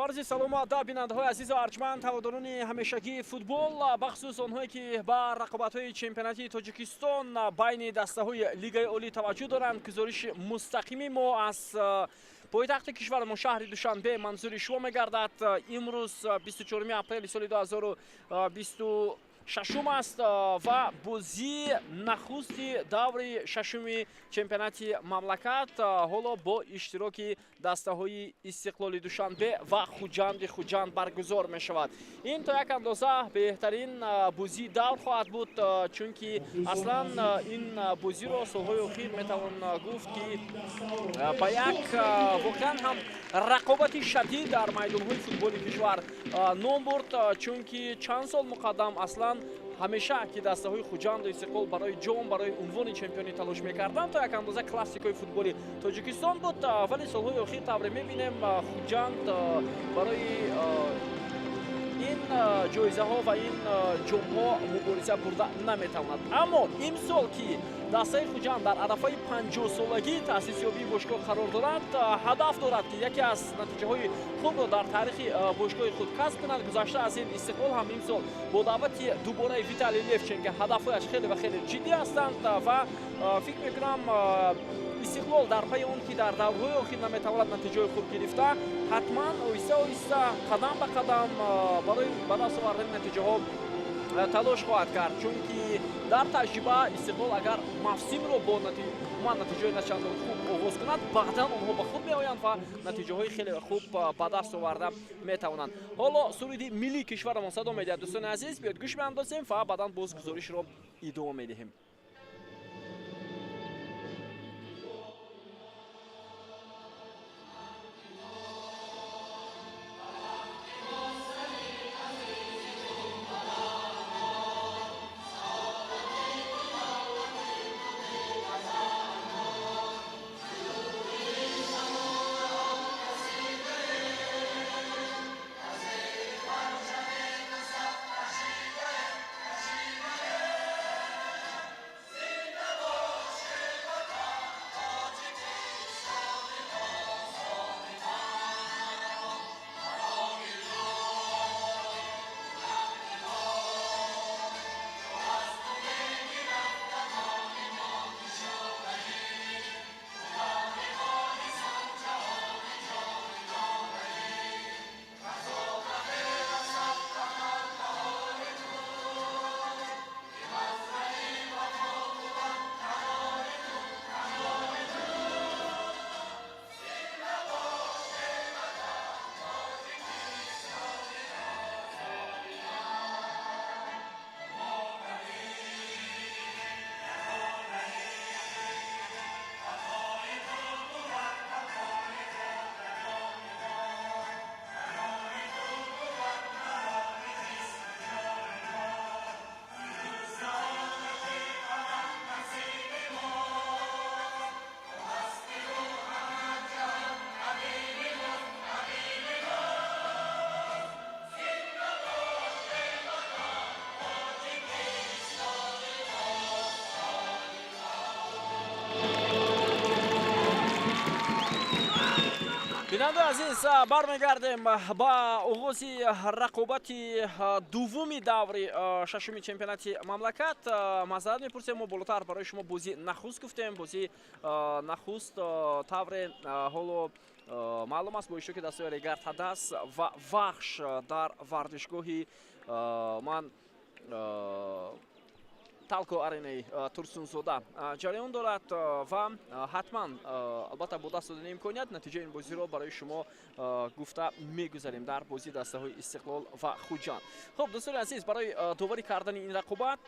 Бо арзи салому адаб, бинандаҳои азизу арҷманд, ҳаводорони ҳамешагии футбол, бахусус онҳое, ки ба рақобатҳои чемпионати Тоҷикистон байни дастаҳои Лигаи Олӣ таваҷҷӯҳ доранд, гузориши мустақими мо аз пойтахти кишварамон, шаҳри Душанбе, манзури шумо мегардад. Имрӯз 24 апрели соли 2026 аст ва бозии нахусти даври шашуми чемпионати мамлакат ҳоло бо иштироки дастаҳои Истиқлоли Душанбе ва Хуҷанди Хуҷанд баргузор мешавад. Ин то як андоза беҳтарин бозии давр хоҳад буд, чунки аслан ин бозиро солҳои охир метавон гуфт, ки ба як воқеан ҳам рақобати шадид дар майдонҳои футболи кишвар ном бурд, чунки чанд сол муқаддам аслан ҳамеша ки дастаҳои Хуҷанду Истиқлол барои ҷом, барои унвони чемпионӣ талош мекарданд, то як андоза классикои футболи Тоҷикистон буд. Вале солҳои охир тавре мебинем, Хуҷанд барои ин ҷоизаҳо ва ин ҷомҳо мубориза бурда наметавонад. Аммо имсол, ки дастаи Хуҷанд дар арафаи 50-солагии таъсисёбии бошгоҳ қарор дорад, ҳадаф дорад, ки яке аз натиҷаҳои хубро дар таърихи бошгоҳи худ касб кунад. Гузашта аз ин, Истиқлол ҳам имсол бо даъвати дубораи Виталий Левченко ҳадафҳояш хеле ва хеле ҷиддӣ ҳастанд ва фикр мекунам, Истиқлол дар пайи он ки дар даврҳои охир наметавонад натиҷаҳои хуб гирифта, ҳатман оҳиста оҳиста, қадам ба қадам барои ба даст овардани натиҷаҳо талош хоҳад кард, чунки дар таҷриба Истиқлол агар мавсимро бо умуман натиҷаҳои начандон хуб оғоз кунад, баъдан онҳо ба худ меоянд ва натиҷаҳои хеле хуб ба даст оварда метавонанд. Ҳоло суруди миллии кишварамон садо медиҳад. Дӯстони азиз, биёед, гӯш меандозем ва баъдан боз гузоришро идома медиҳем. Бинандаи азиз, бармегардем ба оғози рақобати дуввуми даври шашуми чемпионати мамлакат. Маъзарат мепурсем, мо болотар барои шумо бозии нахуст гуфтем. Бозии нахуст тавре ҳоло маълум аст, бо иштироки дастаи Регар Тадаз ва Вахш дар варзишгоҳи ман Талко Аренаи Турсунзода ҷараён дорад ва ҳатман, албатта, бо даст додани имконият натиҷаи ин бозиро барои шумо гуфта мегузарем дар бозии дастаҳои Истиқлол ва Хуҷанд. Хуб, дӯстони азиз, барои доварӣ кардани ин рақобат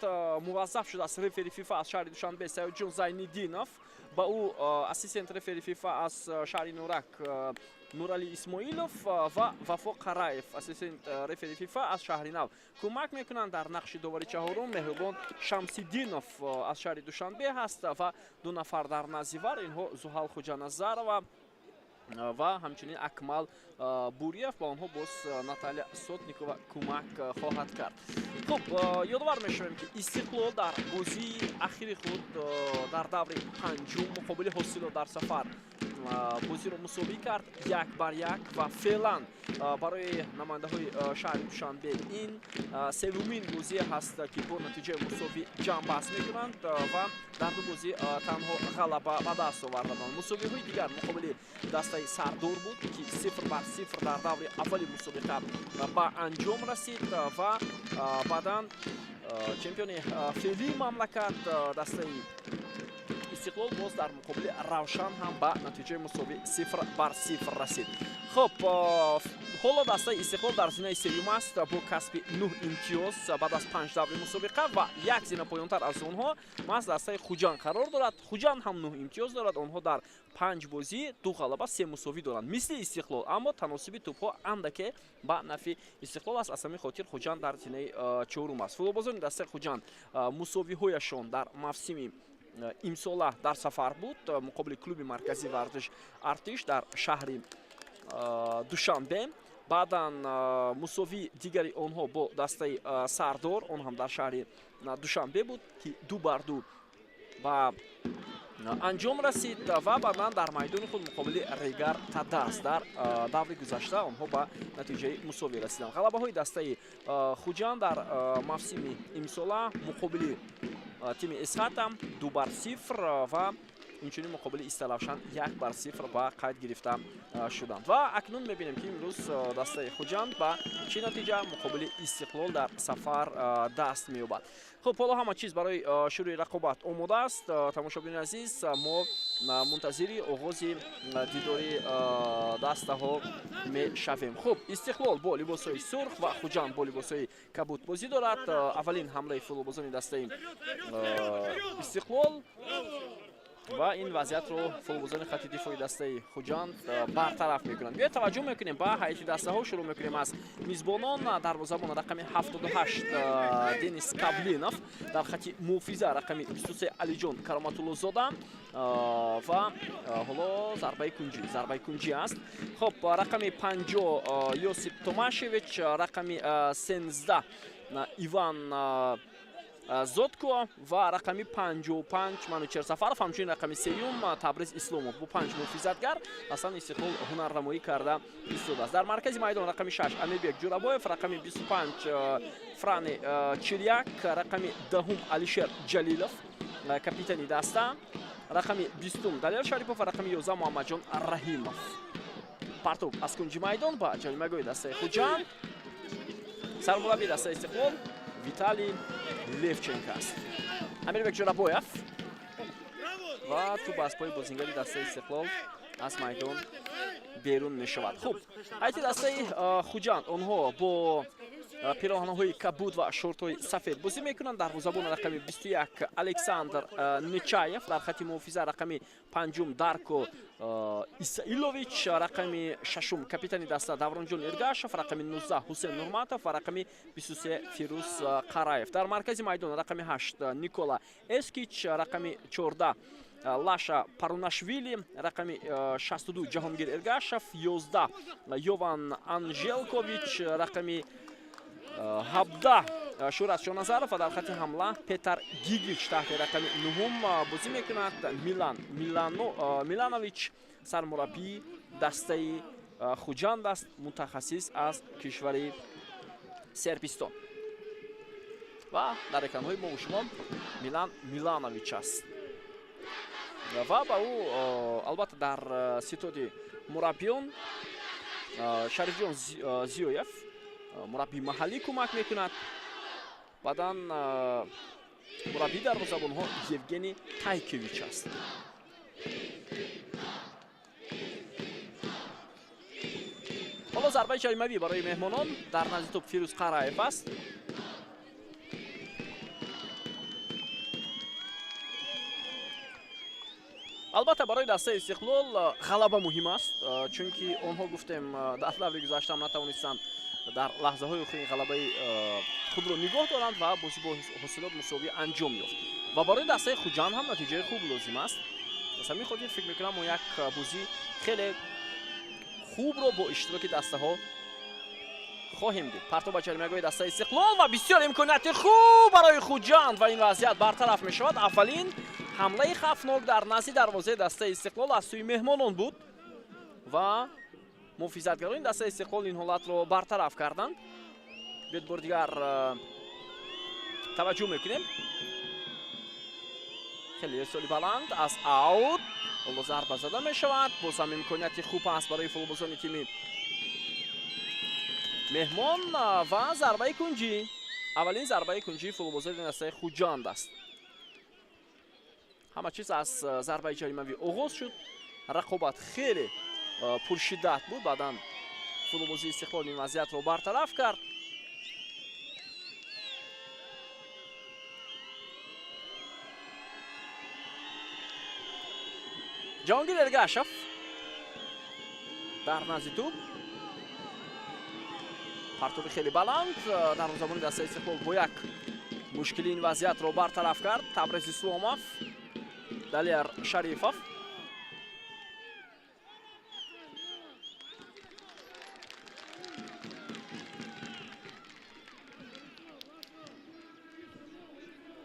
муваззаф шудааст рефери ФИФА аз шаҳри Душанбе Саёдҷон Зайниддинов. Ба ӯ ассистент рефери ФИФА аз шаҳри Нурак Нуралӣ Исмоилов ва Вафо Қараев, ассистент рефери ФИФА аз шаҳри Нав, кӯмак мекунанд. Дар нақши довари чаҳорум Меҳрубон Шамсиддинов аз шаҳри Душанбе ҳаст ва ду нафар дар назди VAR, инҳо Зуҳал Хуҷаназарова ва ҳамчунин Акмал Буриев. Ба онҳо боз Наталия Сотникова кӯмак хоҳад кард. Хуб, ёдовар мешавем, ки Истиқлол дар бозии ахири худ дар даври панҷум муқобили Ҳосило дар сафар Бозиро мусовӣ кард 1-1 ва феълан барои намояндаҳои шаҳри Душанбе ин севумин бозие ҳаст, ки бо натиҷаи мусовӣ ҷамъбаст мекунанд ва дар ду бозӣ танҳо ғалаба ба даст оварданд. Мусовиҳои дигар муқобили дастаи Сардор буд, ки 0-0 дар даври аввали мусобиқа ба анҷом расид ва баъдан чемпиони феълии мамлакат, дастаи Истиқлол, боз дар муқобили Равшан ҳам ба натиҷаи мусовӣ 0-0 расид. Хуб, ҳоло дастаи Истиқлол дар зинаи сеюм аст бо касби 9 имтиёз баъд аз 5 даври мусобиқа ва як зина поёнтар аз онҳо маҳз дастаи Хуҷанд қарор дорад. Хуҷанд ҳам 9 имтиёз дорад. Онҳо дар 5 бозӣ ду ғалаба, се мусовӣ доранд, мисли Истиқлол, аммо таносиби тӯбҳо андаке ба нафи Истиқлол аст. Аз ҳамин хотир Хуҷанд дар зинаи чорум аст. Футболбозони дастаи Хуҷанд мусовиҳояшон дар мавсими имсола дар сафар буд муқобили клуби марказии варзиш Артиш дар шаҳри Душанбе. Баъдан мусовии дигари онҳо бо дастаи Сардор, он ҳам дар шаҳри Душанбе буд, ки 2-2 ба анҷом расид ва баъдан дар майдони худ муқобили Регар Тадас дар даври гузашта онҳо ба натиҷаи мусовӣ расиданд. Ғалабаҳои дастаи Хуҷанд дар мавсими имсола муқобили тими Эсхата 2-0 ва инчунин муқобили Истаравшан 1-0 ба қайд гирифта шуданд. Ва акнун мебинем, ки имрӯз дастаи Хуҷанд ба чӣ натиҷа муқобили Истиқлол дар сафар даст меёбад. Хуб, ҳоло ҳама чиз барои шурӯи рақобат омода аст. Тамошобинони азиз, мо мунтазири оғози дидори дастаҳо мешавем. Хуб, Истиқлол бо либосҳои сурх ва Хуҷанд бо либосҳои кабуд бозӣ дорад. Аввалин ҳамлаи футболбозони дастаи Истиқлол ва ин вазъиятро футболбозони хати дифои дастаи Хуҷанд бартараф мекунанд. Биёед, таваҷҷӯҳ мекунем ба ҳайати дастаҳо. Шурӯъ мекунем аз мизбонон. Дарвозабон рақами 78 Денис Кавлинов, дар хати муҳофиза рақами 23 Алиҷон Кароматуллозода ва ҳоло зарбаи кунҷӣ, зарбаи кунҷӣ аст. Хуб, рақами 50 Йосип Томашевич, рақами 13 Иван Зотко ва рақами 55 Манучер Сафаров, ҳамчунин рақами сеюм Табриз Исломов. Бо панҷ муҳофизатгар аслан Истиқлол ҳунарнамоӣ карда истодааст. Дар маркази майдон рақами 6 Амирбек Ҷурабоев, рақами 25 Франи Чиряк, рақами 10 Алишер Ҷалилов, капитани даста, рақами 20 Далер Шарипов ва рақами 11 Муҳаммадҷон Раҳимов. Партоб аз кунҷи майдон ба ҷаримагоҳи дастаи Хуҷанд. Сармураббии дастаи Истиқлол Виталий Левченко аст. Амирбек Ҷурабоев ва тӯб аз пои бозингари дастаи Истиқлол аз майдон берун мешавад. Хуб, ҳайати дастаи Хуҷанд, онҳо бо пироҳанаҳои кабуд ва шортҳои сафед бозӣ мекунанд. Дарвозабон рақами 21 Александр Нечаев, дар хати муҳофиза рақами панҷум Дарко Исаилович, рақами шашум капитани даста Давронҷон Эргашев, рақами 19 Ҳусен Нурматов ва рақами 23 Фирӯз Қараев. Дар маркази майдон рақами 8 Никола Эскич, рақами 14 Лаша Парунашвили, рақами 62 Ҷаҳонгир Эргашев, 11 Йован Анжелкович, рақами 17 Шӯрат Шоназаров ва дар хати ҳамла Петар Гигич таҳти рақами нуҳум бозӣ мекунад. Милан Миланович сармураббии дастаи Хуҷанд аст, мутахассис аз кишвари Сербистон. Ва дар экранҳои мо шумо Милан Миланович аст ва ба ӯ албатта дар ситоди мураббиён Шарифҷон Зиёев, мураббии маҳаллӣ, кӯмак мекунад. Баъдан мураббии дарвозабонҳо Евгений Тайкевич аст. Ҳоло зарбаи ҷаримавӣ барои меҳмонон. Дар назди тӯб Фирӯз Қараев аст. Албатта, барои дастаи Истиқлол ғалаба муҳим аст, чунки онҳо, гуфтем, дар даври гузаштаам натавонистанд дар лаҳзаҳои охирин ғалабаи худро нигоҳ доранд ва бозӣ бо ҳосилот мусовӣ анҷом ёфт. Ва барои дастаи Хуҷанд ҳам натиҷаи хуб лозим аст. Аз ҳамин хотир фикр мекунам, мо як бозӣ хеле хубро бо иштироки дастаҳо хоҳем дид. Партоб ба ҷаримагоҳи дастаи Истиқлол ва бисёр имконияти хуб барои Хуҷанд ва ин вазъият бартараф мешавад. Аввалин Ҳамлаи хавфнок дар назди дарвозаи дастаи Истиқлол аз сӯи меҳмонон буд ва муҳофизатгарони дастаи Истиқлол ин ҳолатро бартараф карданд. Биёед бори дигар таваҷҷӯҳ мекунем. Хеле ирсоли баланд аз аут. Ҳоло зарба зада мешавад. Боз ҳам имконияти хуб аст барои футболбозони тими меҳмон ва зарбаи кунҷӣ. Аввалин зарбаи кунҷии футболбозони дастаи Хуҷанд аст. Ҳама чиз аз зарбаи ҷаримавӣ оғоз шуд. Рақобат хеле пуршиддат буд. Баъдан футболбози Истиқлол ин вазъиятро бартараф кард. Ҷаҳонгир Эргашев дар назди тӯб. Партоби хеле баланд. Дарвозабони дастаи Истиқлол бо як мушкили ин вазъиятро бартараф кард. Табрез Исломов, Далер Шарифов.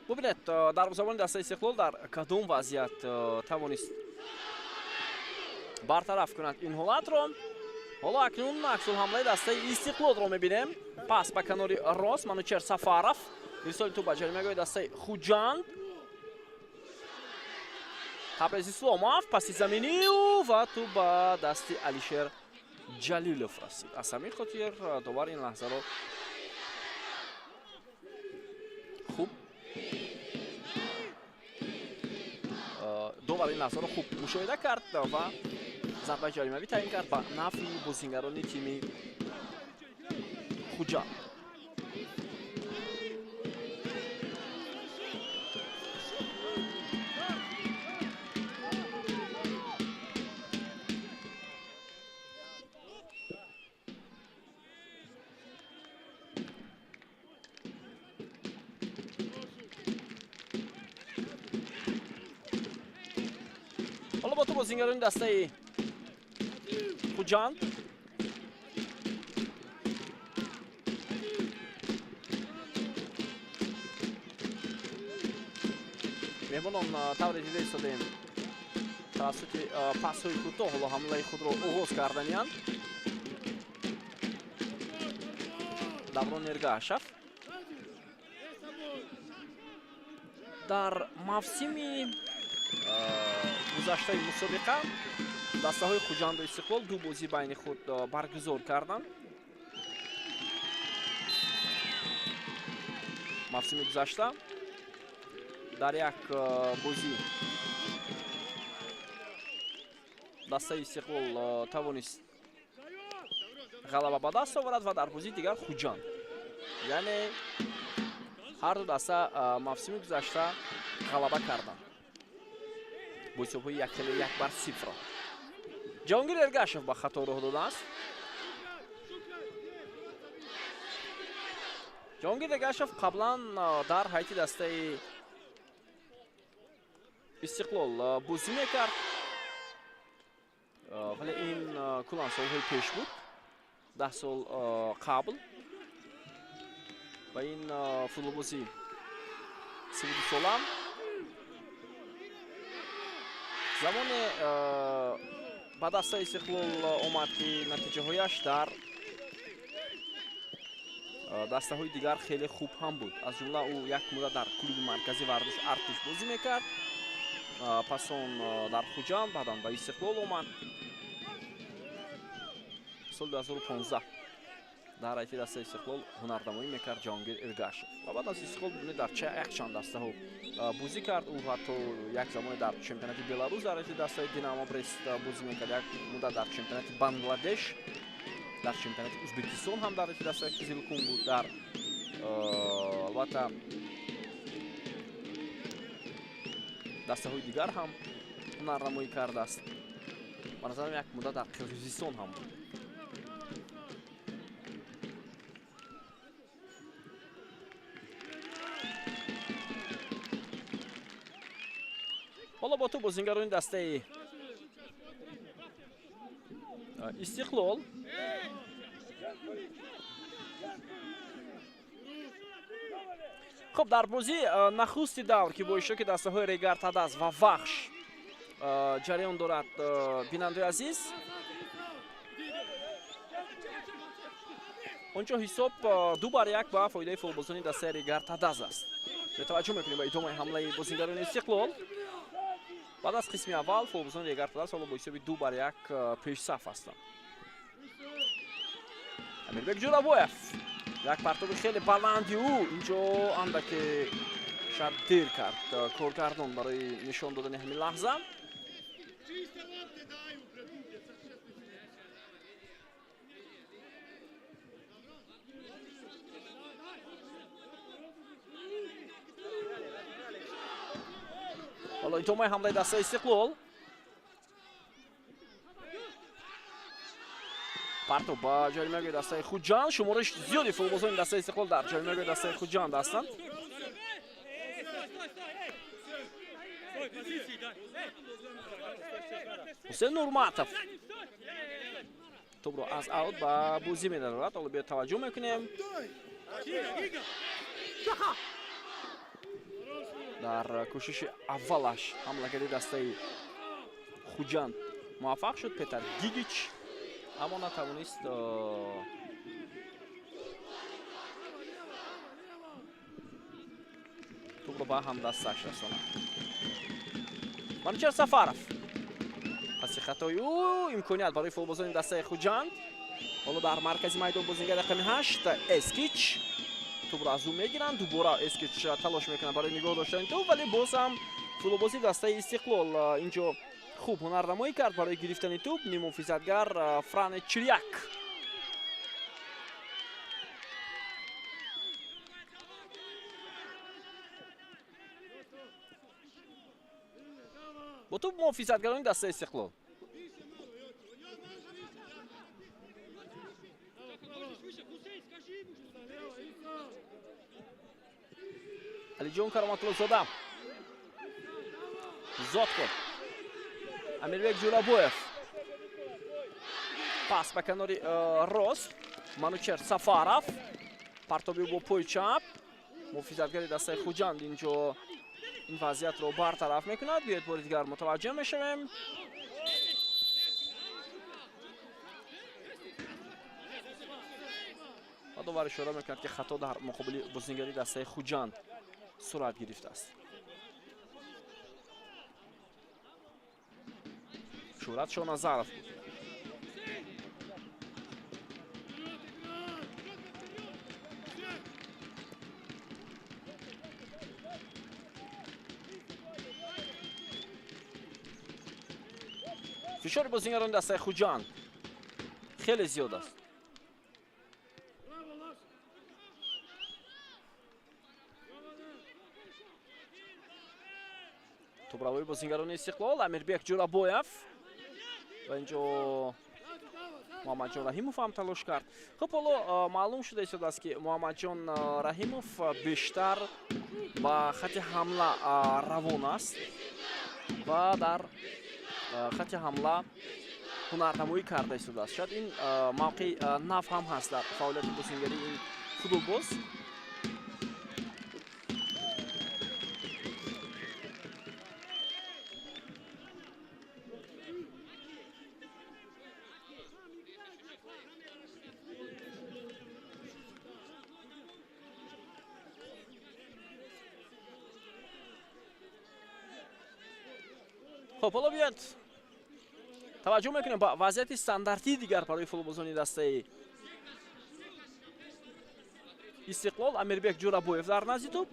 Бубинед, дарвозабони дастаи Истиқлол дар кадом вазъият тавонист бартараф кунад ин ҳолатро. Ҳоло акнун аксулҳамлаи дастаи Истиқлолро мебинем. Пас ба канори рост Манучер Сафаров. Ирсоли тӯб ба ҷаримагоҳи дастаи Хуҷанд. Табрез Исломов паси заминию ва тӯб ба дасти Алишер Ҷалилов расид. Аз ҳамин хотир довар ин лаҳзаро хуб мушоҳида кард ва зарбаи ҷаримавӣ таъин кард ба нафъи бозингарони тими Хуҷанд. Ҳоло бо ту бозингарони дастаи Хуҷанд. Меҳмонон тавре дида истодаем тавассути пасҳои кӯтоҳ ҳоло ҳамлаи худро оғоз карданиянд. Даврон Эргашев дар мавсими гузаштаи мусобиқа дастаҳои Хуҷанду Истиқлол ду бозӣ байни худ баргузор карданд. Мавсими гузашта дар як бозӣ дастаи Истиқлол тавонист ғалаба ба даст оварад ва дар бозии дигар Хуҷанд. Яъне ҳар ду даста мавсими гузашта ғалаба карданд бо ҳисобҳои 1-1-0. Ҷаҳонгир Эргашев ба хато роҳ додааст. Ҷаҳонгир Эргашев қаблан дар ҳайати дастаи Истиқлол бозӣ мекард, вале ин куллан солҳои пеш буд, 10 сол қабл. Ва ин футболбози 32 сола замоне ба дастаи Истиқлол омад, ки натиҷаҳояш дар дастаҳои дигар хеле хуб ҳам буд. Аз ҷумла ӯ як муддат дар клуби марказии варзиш Артиш бозӣ мекард, пас он дар Хуҷанд, баъдан ба Истиқлол омад. Соли 2015 дар ҳайати дастаи Истиқлол ҳунарнамоӣ мекард Ҷаҳонгир Эргашев ва баъд аз Истиқлол бибинед дар якчанд дастаҳо бозӣ кард. Ӯ ҳатто як замоне дар чемпионати Беларус дар ҳайати дастаи Динамо Брест бозӣ мекард, як муддат дар чемпионати Бангладеш, дар чемпионати Ӯзбекистон ҳам дар ҳайати дастаи Қизилкум буд. Дар албатта дастаҳои дигар ҳам ҳунарнамоӣ кардааст. Ба назарам як муддат дар Қирғизистон ҳам буд. Ҳоло бо ту бозингарони дастаи Истиқлол. Хуб, дар бозии нахусти давр, ки бо иштироки дастаҳои Регар Тадаз ва Вахш ҷараён дорад, бинандаи азиз, онҷо ҳисоб 2-1 ба фоидаи футболбозони дастаи Регар Тадаз аст. Таваҷҷӯҳ мекунем ба идомаи ҳамлаи бозингарони Истиқлол. Баъд аз қисми аввал футболбозони Регар Тадаз ҳоло бо ҳисоби 2-1 пешсаф ҳастанд. Амирбек Ҷӯрабоев, як партоби хеле баланди ӯ инҷо андаке шояд дер кард коргардон барои нишон додани ҳамин лаҳза. Ҳоло идомаи ҳамлаи дастаи Истиқлол. Партоб ба ҷаримагоҳи дастаи Хуҷанд. Шумориш зиёди футболбозони дастаи Истиқлол дар ҷаримагоҳи дастаи Хуҷанд ҳастанд. Ҳусейн Нурматов тӯбро аз аут ба бозӣ медарорад. Ҳоло биё таваҷҷӯҳ мекунем. Дар кӯшиши аввалаш ҳамлагари дастаи Хуҷанд муваффақ шуд Петар Гигич, аммо натавонист тӯбро ба ҳамдастааш расонад. Манучер Сафаров паси хатои ӯ имконият барои футболбозони дастаи Хуҷанд. Ҳоло дар маркази майдон бозингари рақами 8 Эскич тӯбро аз ӯ мегиранд. Дубора Эскич талош мекунад барои нигоҳ доштани тӯб, вале боз ҳам футболбози дастаи Истиқлол инҷо хуб ҳунарнамоӣ кард барои гирифтани тӯб. Ниммуҳофизатгар Фране Чиряк. Бо тӯб муҳофизатгарони дастаи Истиқлол. Алиҷон Кароматуллозода, Зотко, Амирбек Ҷӯрабоев, пас ба канори рост, Манучер Сафаров, партоби бо пои чап. Муҳофизатгари дастаи Хуҷанд инҷо ин вазъиятро бартараф мекунад. Биёед бори дигар мутаваҷҷӯҳ мешавем. Ва довар ишора мекунад, ки хато дар муқобили бозингари дастаи Хуҷанд сурат гирифтааст. Шӯҳрат Шоназаров буд. Фишори бозингарони дастаи Хуҷанд хеле зиёд аст. Тӯбравои бозингарони Истиқлол, Амирбек Ҷӯрабоев ва инҷо Муҳаммадҷон Раҳимов ҳам талош кард. Хуб, ҳоло маълум шуда истодааст, ки Муҳаммадҷон Раҳимов бештар ба хати ҳамла равон аст ва дар хати ҳамла ҳунарнамоӣ карда истодааст. Шояд ин мавқеи нав ҳам ҳаст дар фаъолияти бозингарии ин футболбоз. Хуб, ҳоло биёед таваҷҷӯҳ мекунем ба вазъияти стандартии дигар барои футболбозони дастаи Истиқлол. Амирбек Ҷӯрабоев дар назди тӯб.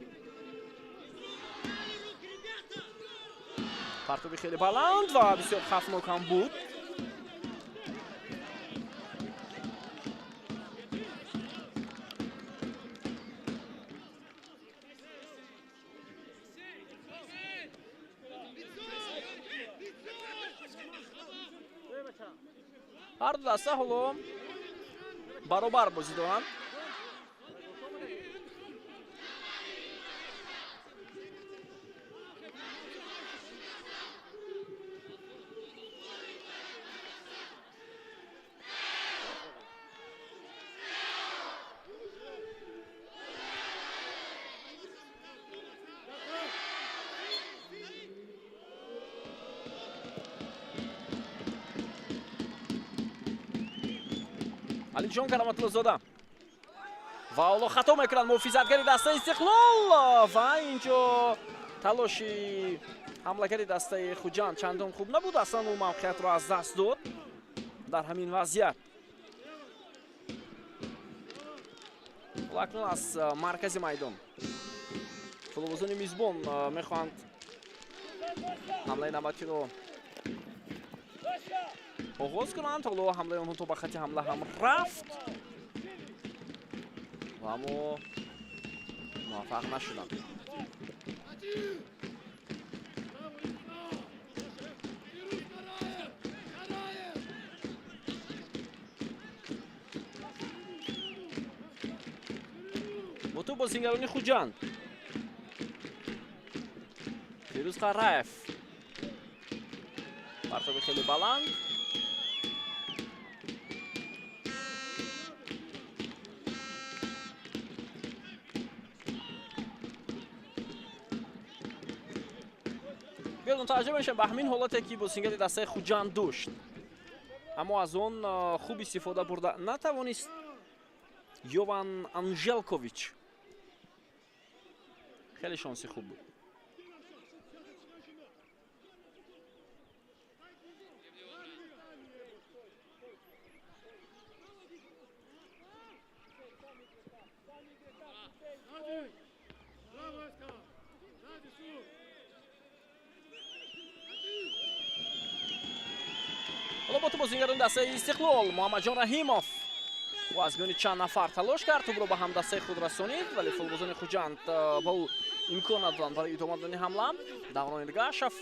Партоби хеле баланд ва бисёр хавфнок ҳам буд. Ҳар ду даста ҳоло баробар бозӣ доранд. Алиҷон Кароматуллозода ва ҳоло хато мекунад муҳофизатгари дастаи Истиқлол ва инҷо талоши ҳамлагари дастаи Хуҷанд чандон хуб набуд. Аслан ӯ мавқеиятро аз даст дод дар ҳамин вазъият. Ҳоло акнун аз маркази майдон футболбозони мизбон мехоҳанд ҳамлаи навбатиро оғоз кунанд. Ҳоло ҳамлаи онҳо то ба хати ҳамла ҳам рафт ва аммо муваффақ нашуданд. Бо тӯб бозингарони Хуҷанд. Фирӯз Қараев. Партоби хеле баланд. Биёд мутаваҷҷӯҳ мешавем ба ҳамин ҳолате ки бозингари дастаи Хуҷанд дошт, аммо аз он хуб истифода бурда натавонист Йован Анжелкович. Хеле шонси хуб буд. Ҳоло бо тӯб бозингарони дастаи Истиқлол. Муҳаммадҷон Раҳимов ӯ аз миёни чанд нафар талош кард, тӯбро ба ҳамдастаи худ расонид, вале футболбозони Хуҷанд ба ӯ имкон надоданд барои идома додани ҳамла. Даврон Иргашев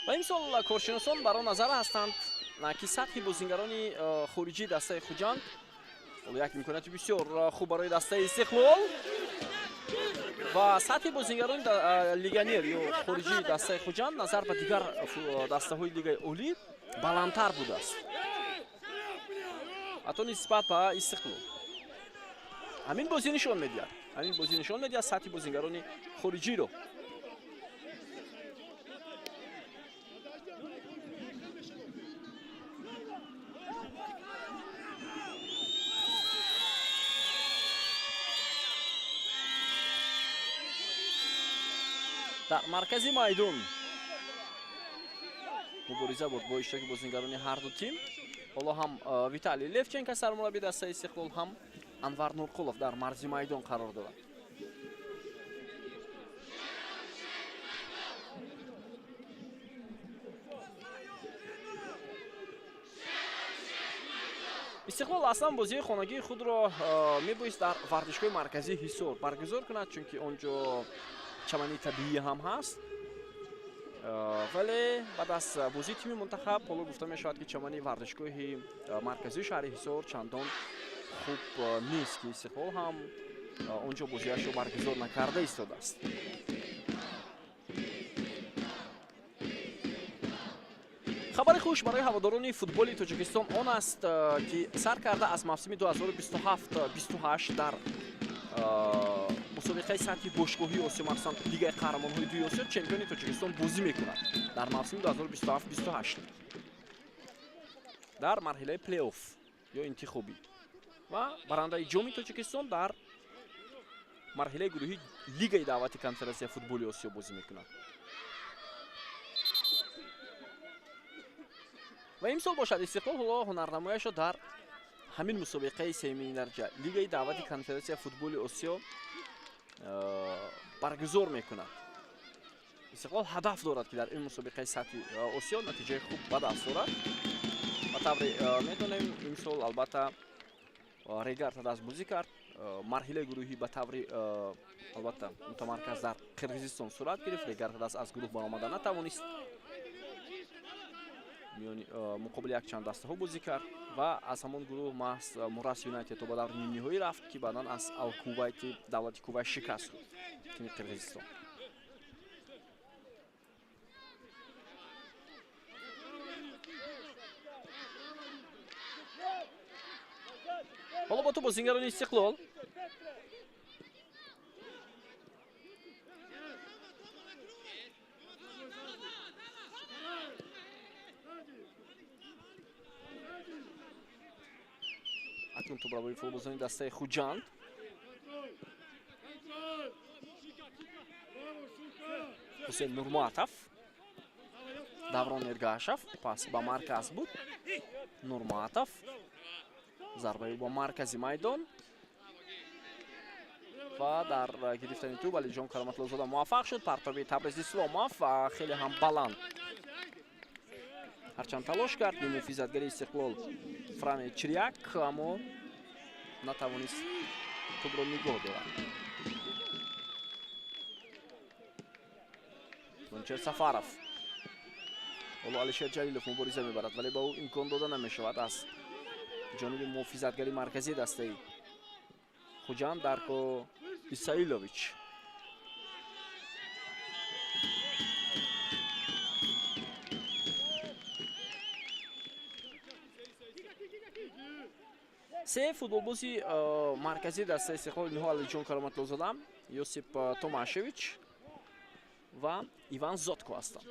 ва имсол коршиносон бар он назар ҳастанд, ки сатҳи бозингарони хориҷии дастаи Хуҷанд ҳоло як имконияти бисёр хуб барои дастаи Истиқлол ва сатҳи бозингарони легионер ё хориҷии дастаи Хуҷанд назар ба дигар дастаҳои лигаи олӣ баландтар будааст, ҳатто нисбат ба Истиқлол. Ҳамин бозӣ нишон медиҳад, ҳамин бозӣ нишон медиҳад сатҳи бозингарони хориҷиро. Дар маркази майдон мубориза буд бо иштироки бозингарони ҳар ду тим. Ҳоло ҳам Виталий Левченко сармурабби дастаи Истиқлол, ҳам Анвар Нурқулов дар марзи майдон қарор дорад. Истиқлол аслан бозии хонагии худро мебоист дар варзишгоҳи марказии Ҳисор баргузор кунад, чунки он ҷо чамани табиӣ ҳам ҳаст. Вале баъд аз бозии тими мунтахаб ҳоло гуфта мешавад, ки чамани варзишгоҳи марказии шаҳри Ҳисор чандон хуб нест, ки Истиқлол ҳам он ҷо бозиашро баргузор накарда истодааст. Хабари хуш барои ҳаводорони футболи Тоҷикистон он аст, ки сар карда аз мавсими 2027-28 дар мусобиқаи сатҳи бошгоҳии Осиё, махсусан Лигаи қаҳрамонҳои дуи Осиё, чемпиони Тоҷикистон бозӣ мекунад дар мавсими 2027-28 дар марҳилаи плей-офф ё интихобӣ ва барандаи ҷоми Тоҷикистон дар марҳилаи гурӯҳии Лигаи даъвати конференсияи футболи Осиё бозӣ мекунад. Ва имсол бошад Истиқлол ҳоло ҳунарнамояшро дар ҳамин мусобиқаи сеюмини дараҷа Лигаи даъвати конференсияи футболи Осиё баргузор мекунад. Истиқлол ҳадаф дорад, ки дар ин мусобиқаи сатҳи Осиё натиҷаи хуб ба даст орад. Ба тавре медонем, имсол албатта Регар даст бозӣ кард. Марҳилаи гурӯҳӣ ба таври албатта мутамарказ дар Қирғизистон сурат гирифт. Регар даст аз гурӯҳ баромада натавонист. Миёни муқобили якчанд дастаҳо бозӣ кард ва аз ҳамон гурӯҳ маҳз Мурас Юнайтед то ба даври нимниҳоӣ рафт, ки баъдан аз Алкувайти давлати Кувайт шикаст хӯрд тими Қирғизистон. Ҳоло бо тӯб бозингарони Истиқлол. Акнун тӯб барои футболбозони дастаи Хуҷанд. Ҳусейн Нурматов, Даврон Эргашев, пас ба марказ буд. Нурматов, зарбаи ба маркази майдон ва дар гирифтани тӯб Алиҷон Кароматлозода муваффақ шуд. Партоби Табриз Исломов ва хеле ҳам баланд. Ҳарчанд талош кард муҳофизатгари Истиқлол Фране Чиряк, аммо натавонист тӯбро нигоҳ дорад. Манучер Сафаров. Ҳоло Алишер Ҷалилов мубориза мебарад, вале ба ӯ имкон дода намешавад аз ҷониби муҳофизатгари марказии дастаи Хуҷанд Дарко Исаилович. Се футболбози марказии дастаи Истиқлол инҳо Алиҷон Кароматлозода, Йосип Томашевич ва Иван Зотко ҳастанд.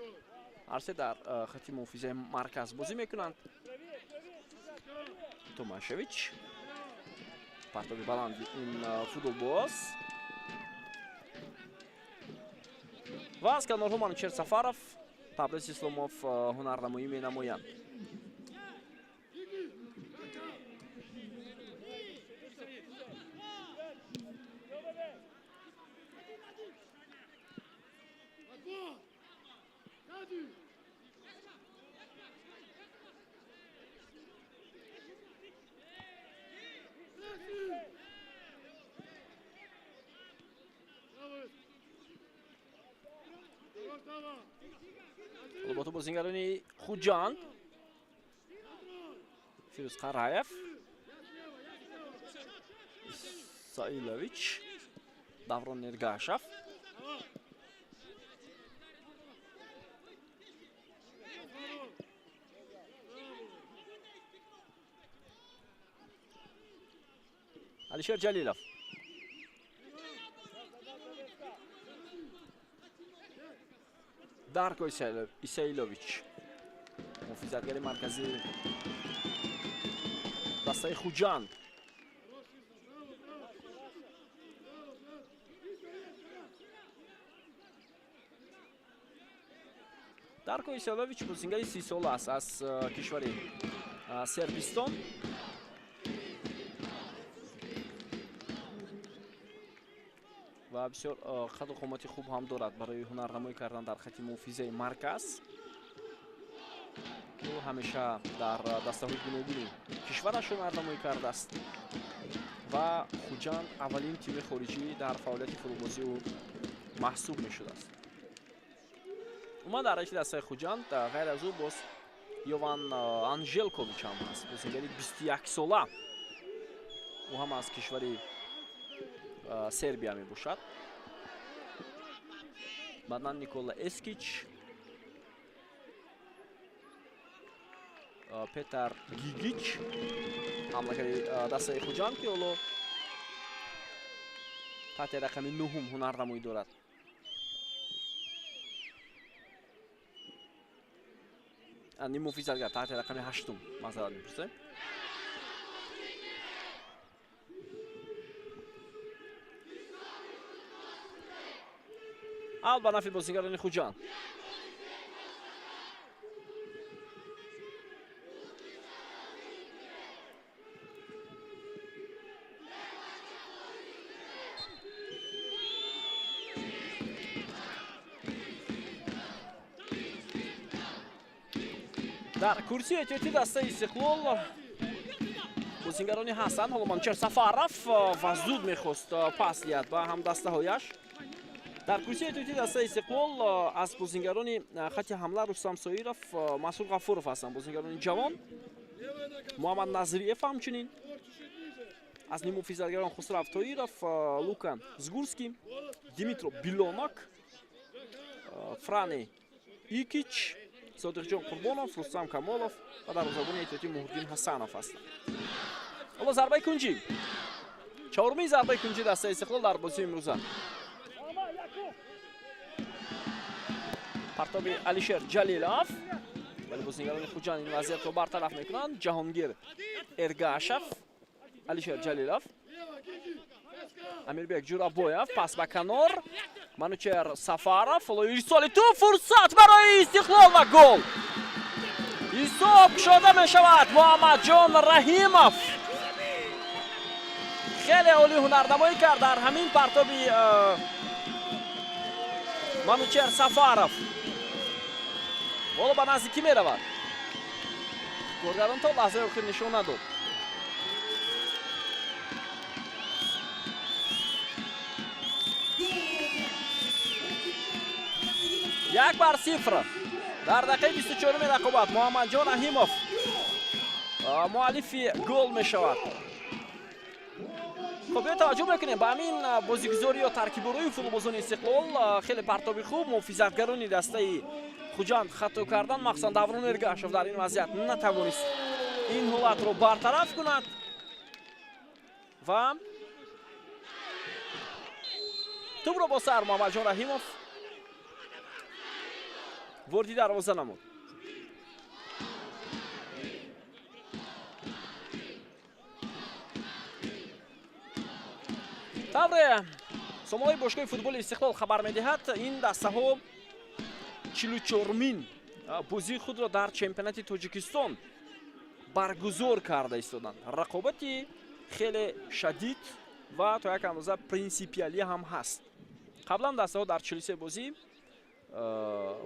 Ҳар се дар хати муҳофизаи марказ бозӣ мекунанд. Томашевич, партоби баланди ин футболбоз ва аз канорҳо Манучер Сафаров, Табриз Исломов ҳунарнамоӣ менамоянд. Бо бозингарони Хуҷанд Фирӯз Қараев, Исаилович, Даврон Эргашев. Алишер Ҷалилов. Дарко Исаилович, муҳофизатгари марказии дастаи Хуҷанд. Дарко Исаилович бозингари 30-сола аст аз кишвари Сербистон. Ва бисёр қаду қомати хуб ҳам дорад барои ҳунарнамоӣ кардан дар хати муҳофизаи марказ. Ӯ ҳамеша дар дастаҳои гуногуни кишвараш ҳунарнамоӣ кардааст ва Хуҷанд аввалин тими хориҷӣ дар фаъолияти футболбозии ӯ маҳсуб мешудааст. Умуман дар райси дастаи Хуҷанд ғайр аз ӯ боз Йован Анжелкович ҳам ҳаст, бозингари 21-сола. Ӯ ҳам аз кишвари Сербия мебошад. Баъдан Никола Эскич, Петар Гигич, ҳамлакари дастаи Хуҷанд, ки ҳоло таҳти рақами 9 ҳунарнамоӣ дорад. Ниммуҳофизатгар таҳти рақами 8 маъзарат мепурсем. Ал ба нафи бозингарони Хуҷанд. Дар курсии эҳтиётии дастаи Истиқлол бозингарони ҳастанд. Ҳоло Манучер Сафаров ва зуд мехост пас диҳад ба ҳамдастаҳояш. Дар курсии эҳтиётии дастаи Истиқлол аз бозингарони хати ҳамла Рустам Соиров, Масуд Ғафуров ҳастанд, бозингарони ҷавон. Муҳаммад Назриев ҳамчунин. Аз ниммуҳофизатгарон Хусрав Тоиров, Лука Згурский, Димитро Билонок, Фране Икич, Содиқҷон Қурбонов, Рустам Камолов ва дарвозабони эҳтиётӣ Муҳриддин Ҳасанов ҳастанд. Ҳоло зарбаи кунҷӣ. Чаҳорумин зарбаи кунҷӣ дастаи Истиқлол дар бозии имрӯза. Партоби Алишер Ҷалилов, вале бозингарони Хуҷанд ин вазъиятро бартараф мекунанд. Ҷаҳонгир Эргашев. Алишер Ҷалилов, Амирбек Ҷурабоев, пас ба канор, Манучер Сафаров, ирсоли тӯб, фурсат барои Истиқлол ва гол! Ҳисоб кушода мешавад. Муҳаммадҷон Раҳимов хеле олӣ ҳунарнамоӣ кард дар ҳамин партоби Манучер Сафаров. Ҳоло ба назди кӣ меравад? Коргардон то лаҳзаи охир нишон надод. 1-0 дар дақиқаи 24-уми рақобат Муҳаммадҷон Раҳимов муаллифи гол мешавад. Хуб, биё таваҷҷӯҳ мекунем ба ҳамин бозигузорӣ ё таркиборои футболбозони Истиқлол. Хеле партоби хуб, муҳофизатгарони дастаи Хуҷанд хато кардан, махсусан Даврон Эргашев дар ин вазъият натавонист ин ҳолатро бартараф кунад ва тӯбро бо сар Муҳаммадҷон Раҳимов вориди дарвоза намуд. Тавре сомонаи бошгоҳи футболи Истиқлол хабар медиҳад, ин дастаҳо 44-мин бозии худро дар чемпионати Тоҷикистон баргузор карда истоданд. Рақобати хеле шадид ва то як андоза принсипиалӣ ҳам ҳаст. Қаблан дастаҳо дар 43 бозӣ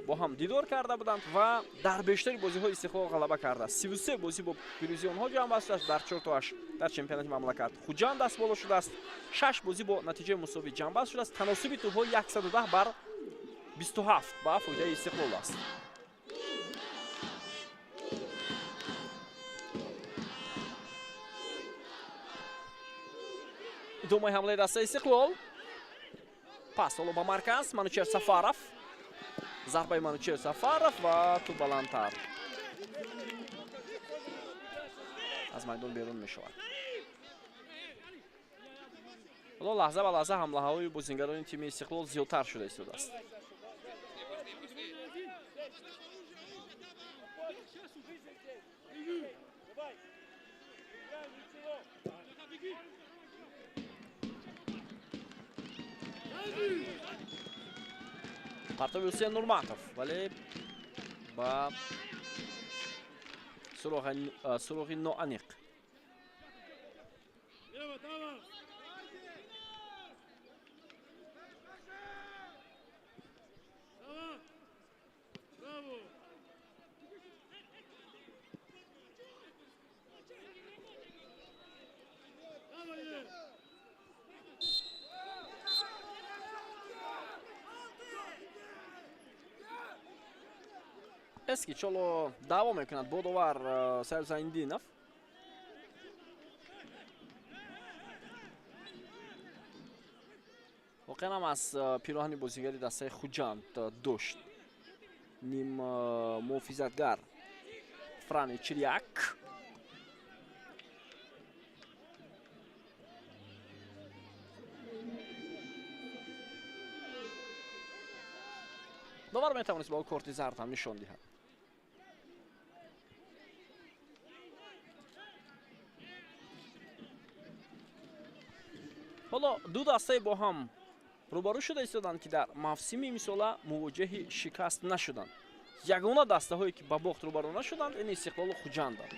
бо ҳам дидор карда буданд ва дар бештари бозиҳо Истиқлол ғалаба кардааст. 33 бозӣ бо пирӯзии онҳо ҷамъбаст шудааст, дар чортоаш дар чемпионати мамлакат Хуҷанд даст боло шудааст. 6 бозӣ бо натиҷаи мусовӣ ҷамъбаст шудааст. Таносуби тӯбҳо 110 бар 27 ба фоидаи Истиқлол аст. Идомаи ҳамлаи дастаи Истиқлол, пас ҳоло ба марказ, Манучер Сафаров, зарбаи Манучер Сафаров ва тӯб баландтар аз майдон берун мешавад. Ҳоло лаҳза ба лаҳза ҳамлаҳои бозингарони тими Истиқлол зиёдтар шуда истодааст. Партоби Ҳусейн Нурматов, вале ба суроғи ноаниқ. Эскич ҳоло даъво мекунад бо довар Саид Зайндинов. Воқеан ҳам аз пироҳани бозигари дастаи Хуҷанд дошт ним муҳофизатгар Франи Чиряк. Довар метавонист ба ӯ корти зард ҳам нишон диҳад. Ҳоло ду дастае бо ҳам рӯбарӯ шуда истоданд, ки дар мавсими имсола мувоҷиҳи шикаст нашуданд. Ягона дастаҳое, ки ба бохт рӯбарӯ нашуданд, ин Истиқлолу Хуҷанданд.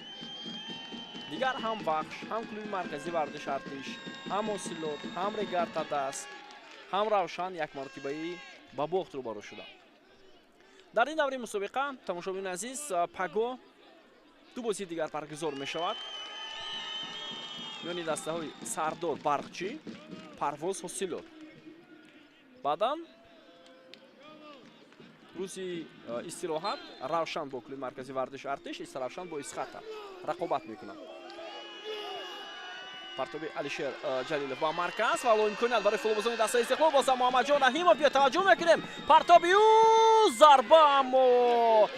Дигар ҳам Вахш, ҳам клуби марказии варзиши Артиш, ҳам Ҳосилот, ҳам Регар-ТадАЗ, ҳам Равшан як маротибаӣ ба бохт рӯбарӯ шуданд. Дар ин даври мусобиқа, тамошобинони азиз, паго ду бозии дигар баргузор мешавад. Миёни дастаҳои Сардор Барқчӣ, Парвоз Ҳосилот. Баъдан рӯзи истироҳат Равшан бо клуби марказии варзиши Артиш, Истаравшан бо Исхата рақобат мекунанд. Партоби Алишер Ҷалилов ба марказ ва ҳоло имконият барои футболбозони дастаи Истиқлол. Бозам Муҳаммадҷон Раҳимов, биё таваҷҷӯҳ мекунем. Партоби ӯ, зарба, аммо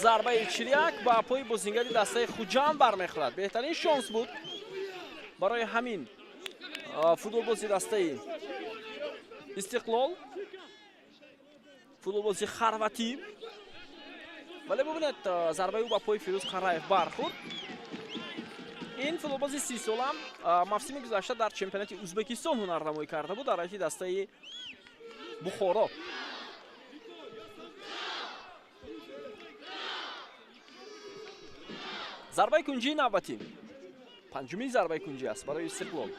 зарбаи Чиряк ба пои бозингари дастаи Хуҷанд бармехӯрад. Беҳтарин шонс буд барои ҳамин футболбози дастаи Истиқлол, футболбози хорватӣ, вале бубинед, зарбаи ӯ ба пои Фирӯз Қараев бархӯрд. Ин футболбози 30-сола мавсими гузашта дар чемпионати Ӯзбекистон ҳунарнамоӣ карда буд дар ҳайати дастаи Бухоро. Зарбаи кунҷии навбатӣ, панҷумин зарбаи кунҷӣ аст барои Истиқлол.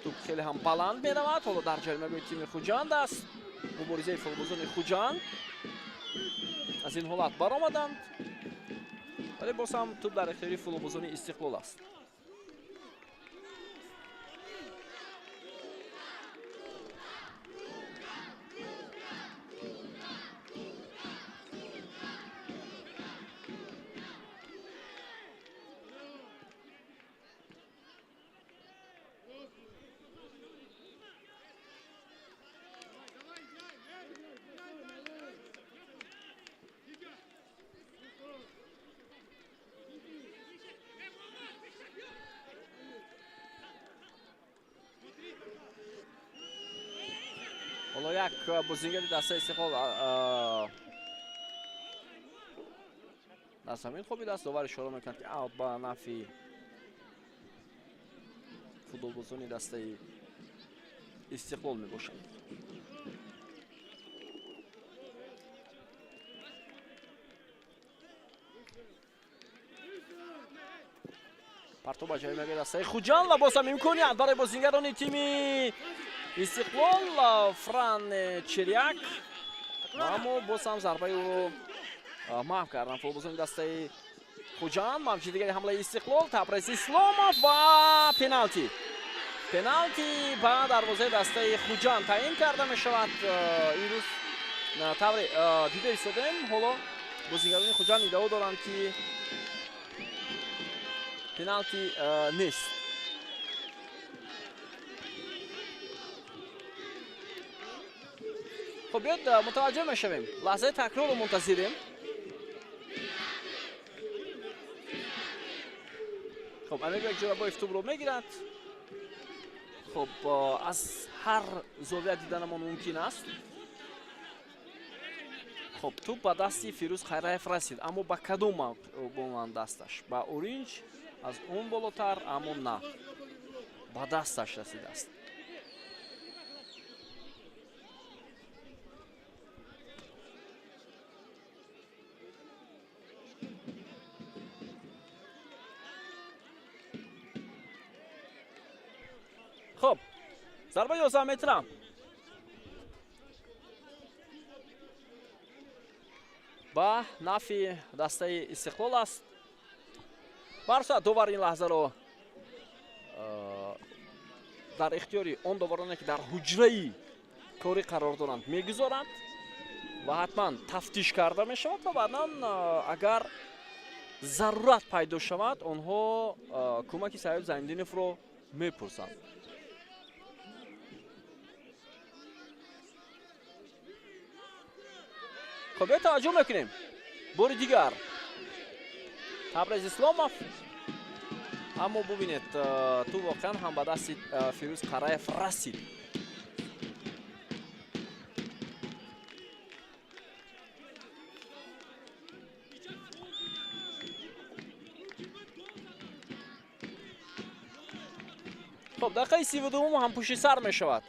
Тӯп хеле ҳам баланд меравад, ҳоло дар ҷаримагоҳи тими Хуҷанд аст. Муборизаи футболбозони Хуҷанд аз ин ҳолат баромаданд, вале боз ҳам тӯп дар ихтиёри футболбозони Истиқлол аст. Ҳоло як бозингари дастаи Истиқлол дар замин хобидааст. Довар ишора мекунад, ки аут ба нафъи футболбозони дастаи Истиқлол мебошад. Партоб ба ҷаримагоҳи дастаи Хуҷанд ва боз ҳам имконият барои бозингарони тими Истиқлол. Фран Черяк, аммо боз ҳам зарбаи ӯро маҳв карданд футболбозони дастаи Хуҷанд. Мавҷи дигари ҳамлаи Истиқлол, Табрез Исломов ва пеналти. Пеналти ба дарвозаи дастаи Хуҷанд таъин карда мешавад. Имрӯз тавре дида истодем, ҳоло бозингарони Хуҷанд иддао доранд, ки пеналти нест. Хуб, биёд мутаваҷҷӯҳ мешавем. Лаҳзаи такрорро мунтазирем. Хуб, Амирбек Ҷӯрабоев тӯбро мегирад. Хуб, аз ҳар зовия диданамон мумкин аст. Хуб, тӯб ба дасти Фирӯз Хайраев расид, аммо ба кадом монанд дасташ? Ба оринҷ, аз он болотар, аммо на, ба дасташ расидааст. Хуб, зарбаи 11 метра. Ба нафъи дастаи Истиқлол аст. Барса довар ин лаҳзаро дар ихтиёри он довароне, ки дар ҳуҷраи корӣ қарор доранд, мегузоранд ва ҳатман тафтиш карда мешавад ва баъдан, агар зарурат пайдо шавад, онҳо кӯмаки Саид Зайндиновро мепурсанд. Хуб, биё таваҷҷӯҳ мекунем. Бори дигар Табрез Исломов, аммо бубинед, тӯб воқеан ҳам ба дасти Фирӯз Қараев расид. Хуб, дақиқаи 32-ум ҳам пушти сар мешавад.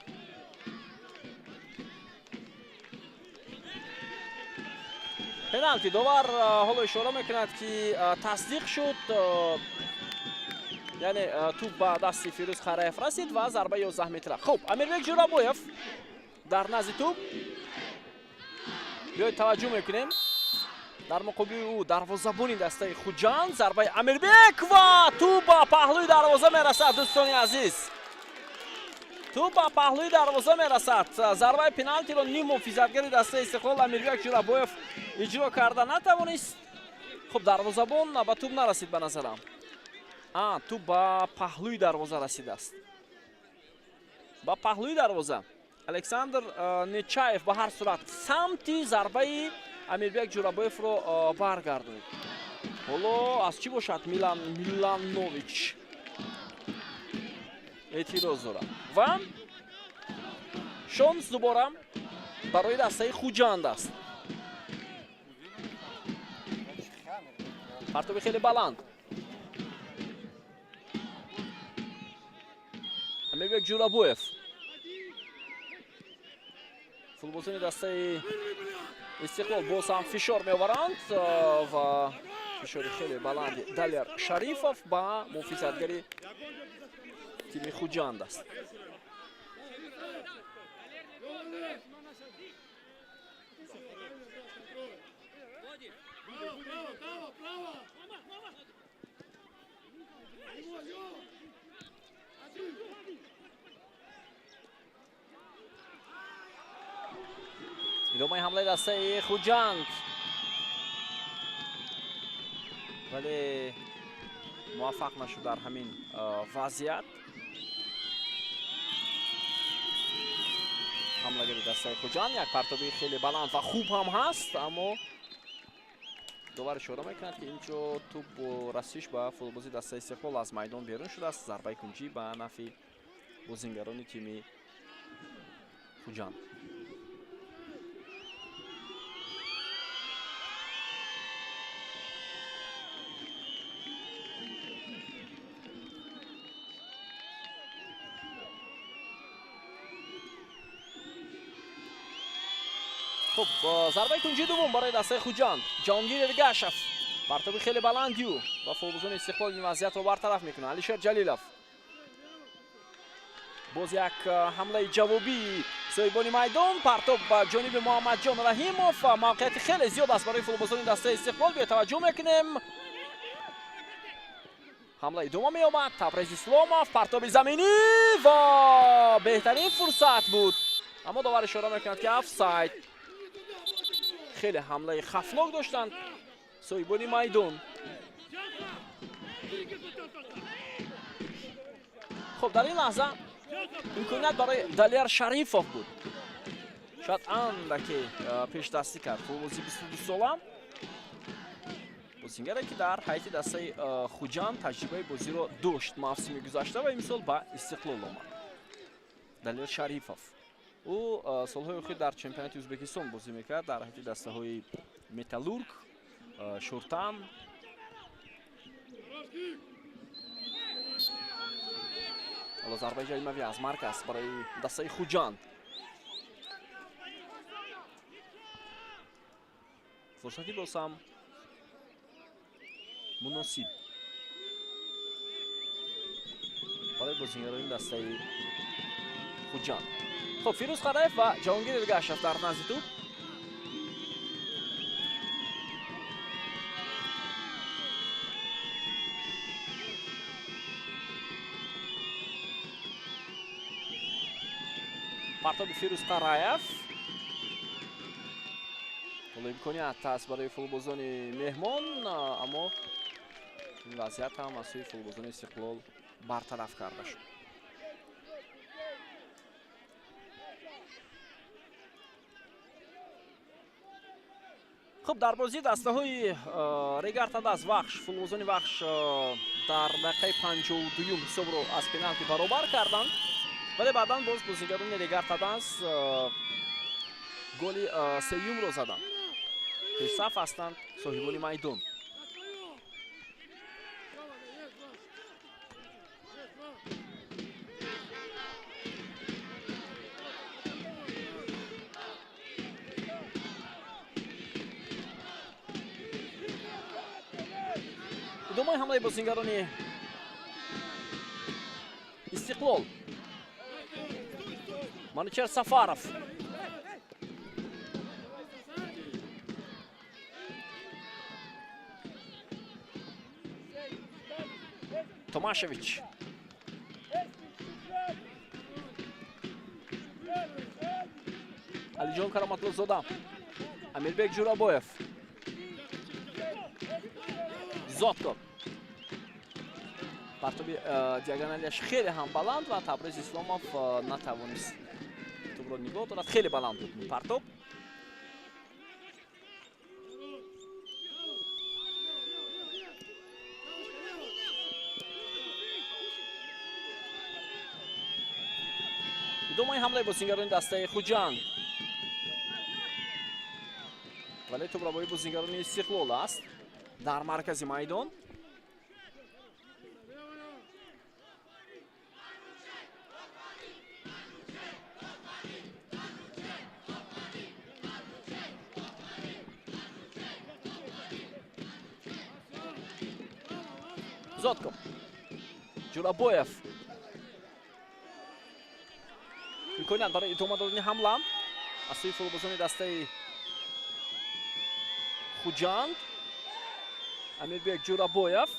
Пеналти. Довар ҳоло ишора мекунад, ки тасдиқ шуд, яъне тӯб ба дасти Фирӯз Қараев расид ва зарбаи 11 метра. Хуб, Амирбек Ҷӯрабоев дар назди тӯб. Биёед таваҷҷӯҳ мекунем. Дар муқобили ӯ дарвозабони дастаи Хуҷанд. Зарбаи Амирбек ва тӯб ба паҳлӯи дарвоза мерасад. Дӯстони азиз, тӯб ба паҳлӯи дарвоза мерасад. Зарбаи пеналтиро ним муҳофизатгари дастаи Истиқлол Амирбек Ҷӯрабоев иҷро карда натавонист. Хуб, дарвозабон ба тӯб нарасид ба назарам. Тӯб ба паҳлӯи дарвоза расидааст. Ба паҳлӯи дарвоза Александр Нечаев ба ҳар сурат самти зарбаи Амирбек Ҷӯрабоевро баргардонид. Ҳоло аз чӣ бошад Милан Миланович эътироз дорад ва шонс дубора барои дастаи Хуҷанд аст. Партоби хеле баланд. Амирбек Ҷурабоев, футболбозони дастаи Истиқлол боз ҳам фишор меоваранд ва фишори хеле баланди Далер Шарифов ба муҳофизатгари тими Хуҷанд аст. Идомаи ҳамлаи дастаи Хуҷанд, вале муваффақ нашуд дар ҳамин вазъият. Ҳамлагари дастаи Хуҷанд як партоби хеле баланд ва хуб ҳам ҳаст, аммо довар ишора мекунад, ки инҷо тӯб бо расиш ба футболбози дастаи Истиқлол аз майдон берун шудааст. Зарбаи кунҷӣ ба нафъи бозингарони тими Хуҷанд. Хуб, зарбаи кунҷии дуввум барои дастаи Хуҷанд. Ҷаҳонгир Эргашев, партоби хеле баланди ӯ ва футболбозони Истиқлол ин вазъиятро бартараф мекунад. Алишер Ҷалилов, боз як ҳамлаи ҷавобии соҳибони майдон, партоб ба ҷониби Муҳаммадҷон Раҳимов. Мавқеияти хеле зиёд аст барои футболбозони дастаи Истиқлол, бетаваҷҷӯҳ мекунем. Ҳамла идома меёбад. Табрез Исломов, партоби заминӣ ва беҳтарин фурсат буд, аммо довар ишора мекунад, ки офсайд. Хеле ҳамлаи хафнок доштанд соҳибони майдон. Хуб, дар ин лаҳза имконият барои Далер Шарифов буд, шояд андаке пешдастӣ кард футболбози 22 сола, бозингаре, ки дар ҳайати дастаи Хуҷанд таҷрибаи бозиро дошт мавсими гузашта ва имсол ба Истиқлол омад. Далер Шарифов, ӯ солҳои охир дар чемпионати Ӯзбекистон бозӣ мекард дар ҳайати дастаҳои Металлург, Шуртан. Ҳоло зарбаи ҷаримавӣ аз марказ барои дастаи Хуҷанд. Фурсати боз ҳам муносиб барои бозингарони дастаи Хуҷанд. Хуб, Фирӯз Қараев ва Ҷаҳонгир Эргашев дар назди тӯб. Партоби Фирӯз Қараев, ҳоло имконият аст барои футболбозони меҳмон, аммо ин вазъият ҳам аз сӯи футболбозони Истиқлол бартараф карда шуд. Хуб, дар бозии дастаҳои Регар-ТадАЗ, Вахш, футболбозони Вахш дар дақиқаи 52-юм ҳисобро аз пеналти баробар карданд, вале баъдан боз бозигарони Регар-ТадАЗ голи сеюмро заданд. Пешсаф ҳастанд соҳибони майдон. Идомаи ҳамлаи бозингарони Истиқлол. Манучер Сафаров, Томашевич, Алиҷон Кароматлозода, Амирбек Ҷурабоев, Зотко, партоби диагоналияш хеле ҳам баланд ва Табриз Исломов натавонист тӯбро нигоҳ дорад. Хеле баланд буд партоб. Идомаи ҳамлаи бозингарони дастаи Хуҷанд, вале тӯбрабои бозингарони Истиқлол аст дар маркази майдон. Зотков. Ҷурабоев. Имконият барои идома додани ҳамла аз сӯи футболбозони дастаи Хуҷанд. Амирбек Ҷурабоев.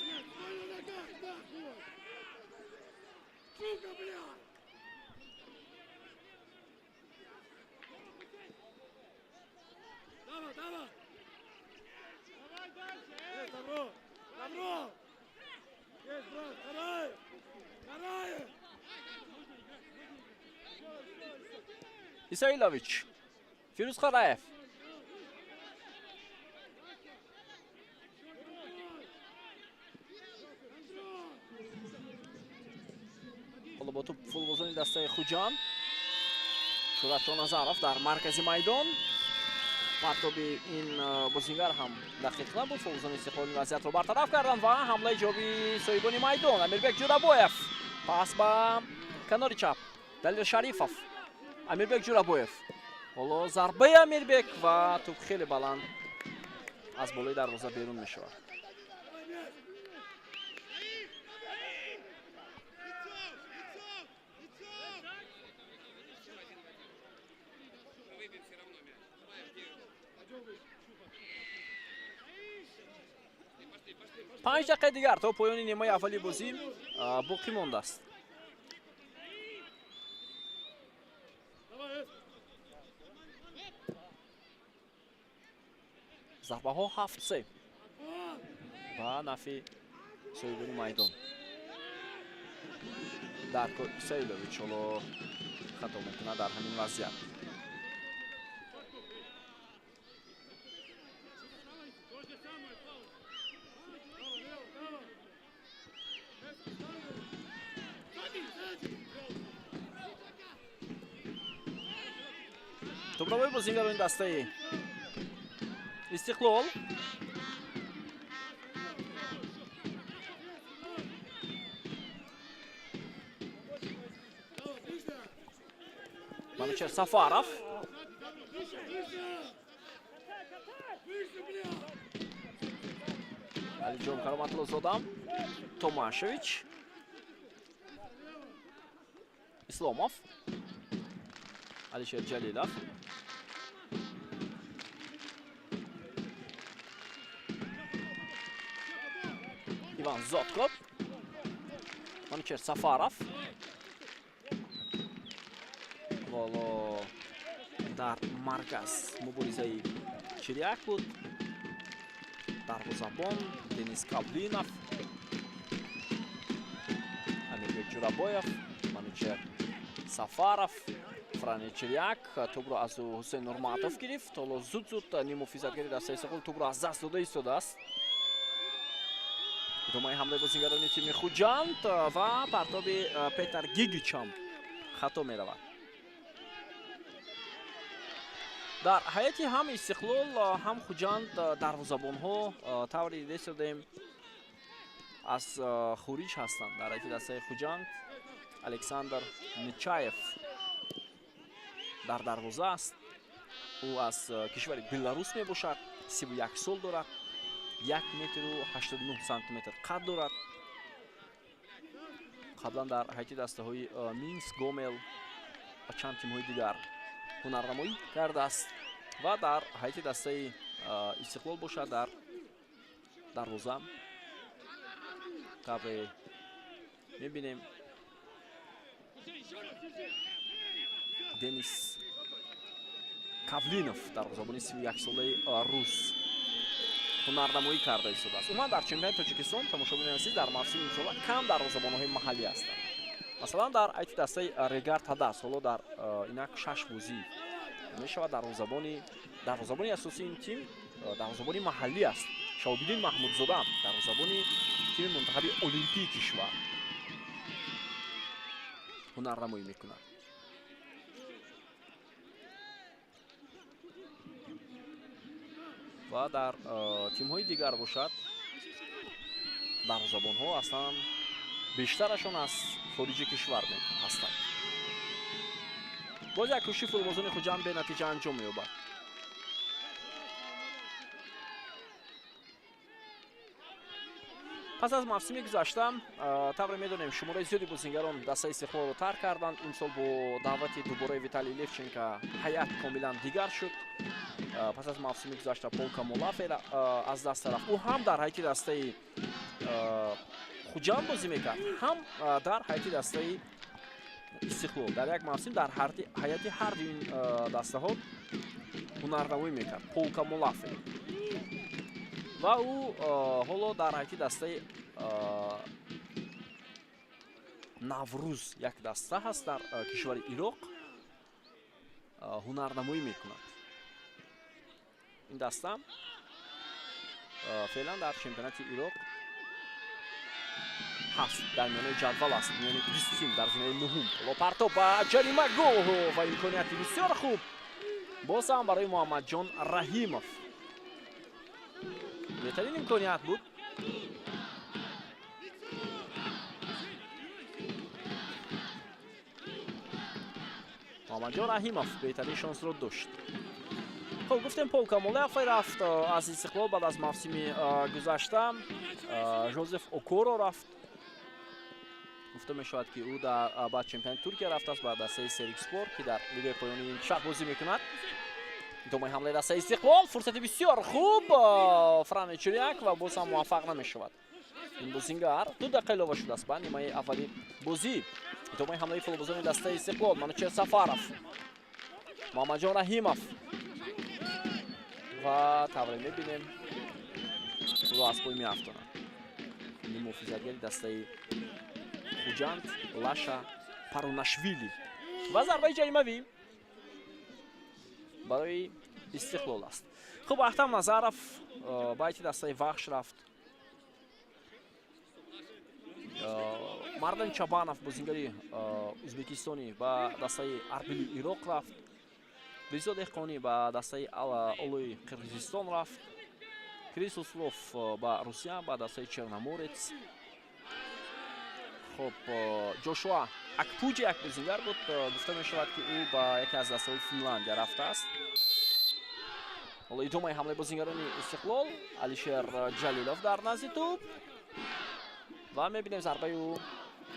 Исаилович. Фирӯз Қараев. Ҳоло бо туп футболбозони дастаи Хуҷанд. Шӯҳратшо Назаров дар маркази майдон. Партоби ин бозингар ҳам дақиқ набуд. Футболбозони Истиқлол ин вазъиятро бартараф карданд ва ҳамлаи ҷавобии соҳибони майдон. Амирбек Ҷурабоев. Пас ба канори чап. Далер Шарифов. Амирбек Ҷурабоев. Ҳоло зарбаи Амирбек ва туп хеле баланд аз болои дарвоза берун мешавад. Панҷ дақиқаи дигар то поёни нимаи аввали бозӣ боқӣ мондааст. Зарбаҳо 7-3 ба нафи соҳибони майдон. Дарко Исаилович ҳоло хато мекунад дар ҳамин вазъият. Тӯбравои бозингарони дастаи Истиқлол. Манучер Сафаров. Алиҷон Кароматлозода. Томашевич. Исломов. Алишер Ҷалилов. Иван Зотков. Манучер Сафаров. Воло дар марказ муборизаи Чиряк буд. Дарвозабон Денис Кавлинов. Амирбек Ҷурабоев. Манучер Сафаров. Франи Чиряк тӯбро аз Ҳусейн Нурматов гирифт. Ҳоло зуд-зуд ниммуҳофизатгари дастаи Истиқлол тӯбро аз даст дода истодааст. Идомаи ҳамлаи бозингарони тими Хуҷанд ва партоби Петар Гигич ҳам хато меравад. Дар ҳайати ҳам Истиқлол ҳам Хуҷанд дарвозабонҳо тавре дида истодаем аз хориҷ ҳастанд. Дар ҳайати дастаи Хуҷанд Александр Нечаев дар дарвоза аст. Ӯ аз кишвари Беларус мебошад, 31 сол дорад, 1 метру 89 сантиметр қад дорад. Қаблан дар ҳайати дастаҳои Минск, Гомел ва чанд тимҳои дигар ҳунарнамоӣ кардааст ва дар ҳайати дастаи Истиқлол бошад дар дарвоза тавре мебинем Денис Кавлинов, дарвозабони 31-солаи рус ҳунарнамоӣ карда истодааст. Умуман дар чемпионати Тоҷикистон тамошобинони азиз дар мавсими имсола кам дарвозабонҳои маҳаллӣ ҳастанд. Масалан дар ҳайати дастаи Регар Тадас ҳоло дар инак 6 бозӣ мешавад дарвозабони асосии ин тим дарвозабони маҳаллӣ аст. Шаҳобиддин Маҳмудзода дарвозабони тими мунтахаби олимпии кишвар ҳунарнамоӣ мекунад. Ва дар тимҳои дигар бошад дарвозабонҳо аслан бештарашон аз хориҷи кишвар ҳастанд. Боз як кӯшиши футболбозони Хуҷанд бенатиҷа анҷом меёбад. Пас аз мавсими гузашта, тавре медонем, шумораи зиёди бозингарон дастаи Истиқлолро тарк карданд. Имсол бо даъвати дубораи Виталий Левченко ҳайат комилан дигар шуд. Пас аз мавсими гузашта Пол Камолафе аз даста рафт. Ӯ ҳам дар ҳайати дастаи Хуҷанд бозӣ мекард, ҳам дар ҳайати дастаи Истиқлол. Дар як мавсим дар ҳайати ҳар ду ин дастаҳо ҳунарнамоӣ мекард Пол Камолафе. Ва ӯ ҳоло дар ҳайати дастаи Наврӯз, як даста ҳаст дар кишвари Ироқ, ҳунарнамоӣ мекунад. Ин даста феълан дар чемпионати Ироқ ҳаст, дар миёнаи ҷадвал аст, миёни 20 тим дар зинаи нуҳум. Ҳоло партоб ба ҷаримагоҳ ва имконияти бисёр хуб боз ҳам барои Муҳаммадҷон Раҳимов. Беҳтарин имконият буд. Муҳаммадҷон Раҳимов беҳтарин шонсро дошт. Хуб, гуфтем, Пол Камолафе рафт аз Истиқлол баъд аз мавсими гузашта. Жозеф Окоро рафт. Гуфта мешавад, ки ӯ ба чемпионати Туркия рафтааст, ба дастаи Серикспор, ки дар лигаи поёнии ин кишвар бозӣ мекунад. Идомаи ҳамлаи дастаи Истиқлол, фурсати бисёр хуб, Фране Чиряк, ва боз ҳам муваффақ намешавад ин бозингар. 2 дақиқа илова шудааст ба нимаи аввали бозӣ. Идомаи ҳамлаи футболбозони дастаи Истиқлол, Манучер Сафаров, Муҳаммадҷон Раҳимов ва тавре мебинем, ӯро аз пой меафтонад. Муҳофизатгари дастаи Хуҷанд Лаша Парунашвили ва зарбаи ҷаримавӣ барои Истиқлол аст. Хуб, Ахтам Назаров ба ҳайати дастаи Вахш рафт. Мардан Чабанов, бозингари ӯзбекистонӣ, ба дастаи Арбили Ироқ рафт. Беҳзод Деҳқонӣ ба дастаи Олои Қирғизистон рафт. Крис Услов ба Русия, ба дастаи Черноморец. Хуб, Ҷошуа Акпуҷи як бозингар буд, гуфта мешавад, ки ӯ ба яке аз дастаҳои Финландия рафтааст. Ҳоло идомаи ҳамлаи бозингарони Истиқлол, Алишер Ҷалилов дар назди тӯб ва мебинем зарбаи ӯ,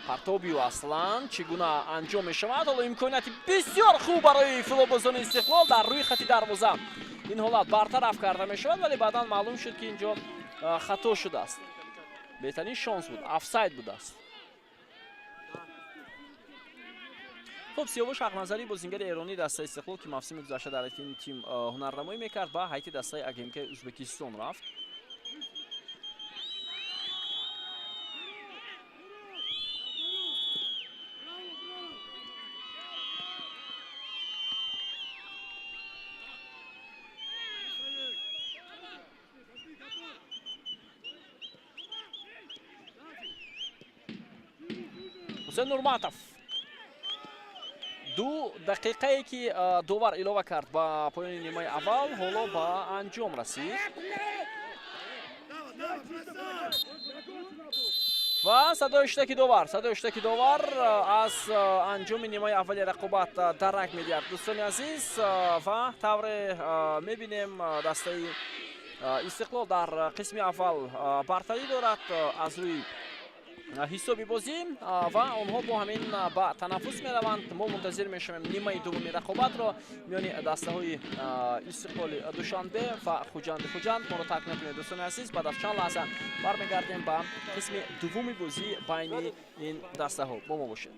партоби ӯ аслан чӣ гуна анҷом мешавад. Ҳоло имконияти бисёр хуб барои футболбозони Истиқлол дар рӯи хати дарвоза. Ин ҳолат бартараф карда мешавад, вале баъдан маълум шуд, ки инҷо хато шудааст. Беҳтарин шонс буд, офсайд будааст. Хуб, Сиёвуш Ҳақназарӣ, бозингари эронӣ дастаи Истиқлол, ки мавсими гузашта дар ин тим ҳунарнамоӣ мекард, ба ҳайати дастаи АГМК Ӯзбекистон рафт. Ҳусейн Нурматов, 2 дақиқае ки довар илова кард ба поёни нимаи аввал, ҳоло ба анҷом расид ва садои штаки довар аз анҷоми нимаи аввали рақобат дарак медиҳад, дӯстони азиз. Ва тавре мебинем, дастаи Истиқлол дар қисми аввал бартарӣ дорад аз рӯи ҳисоби бозӣ ва онҳо бо ҳамин ба танаффус мераванд. Мо мунтазир мешавем нимаи дуввуми рақобатро миёни дастаҳои Истиқлоли Душанбе ва Хуҷанди Хуҷанд. Моро тарк накунед, дӯстони азиз. Баъд аз чанд лаҳза бармегардем ба қисми дуввуми бозӣ байни ин дастаҳо. Бо мо бошед.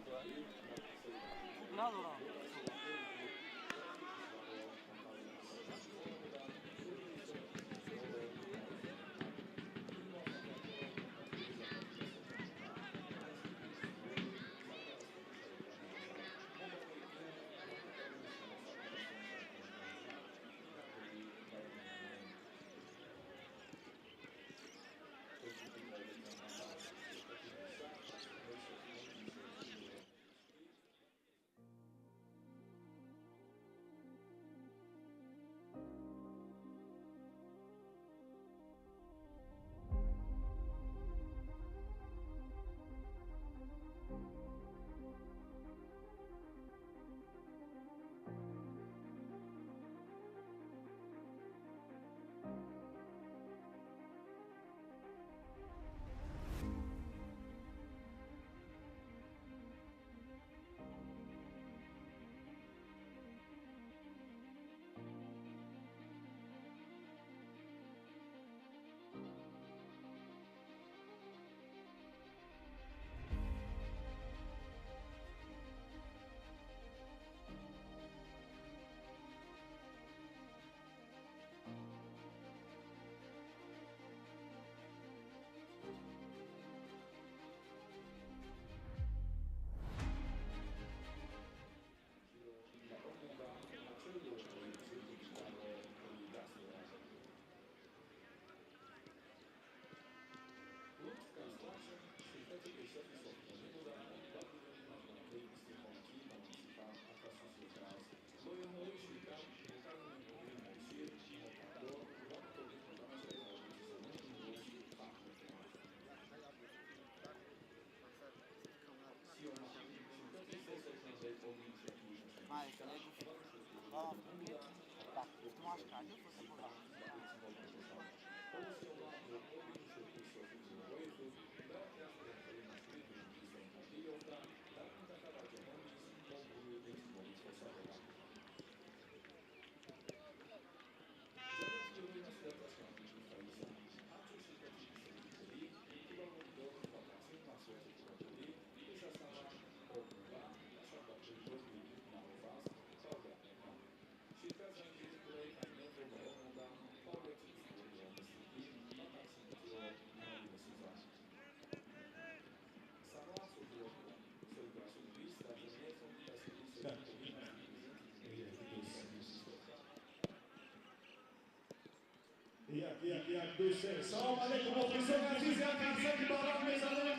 Як, як, як, ду, се. Салом алейкум, мухлисони азиз, як қарсаки баланд мезанем.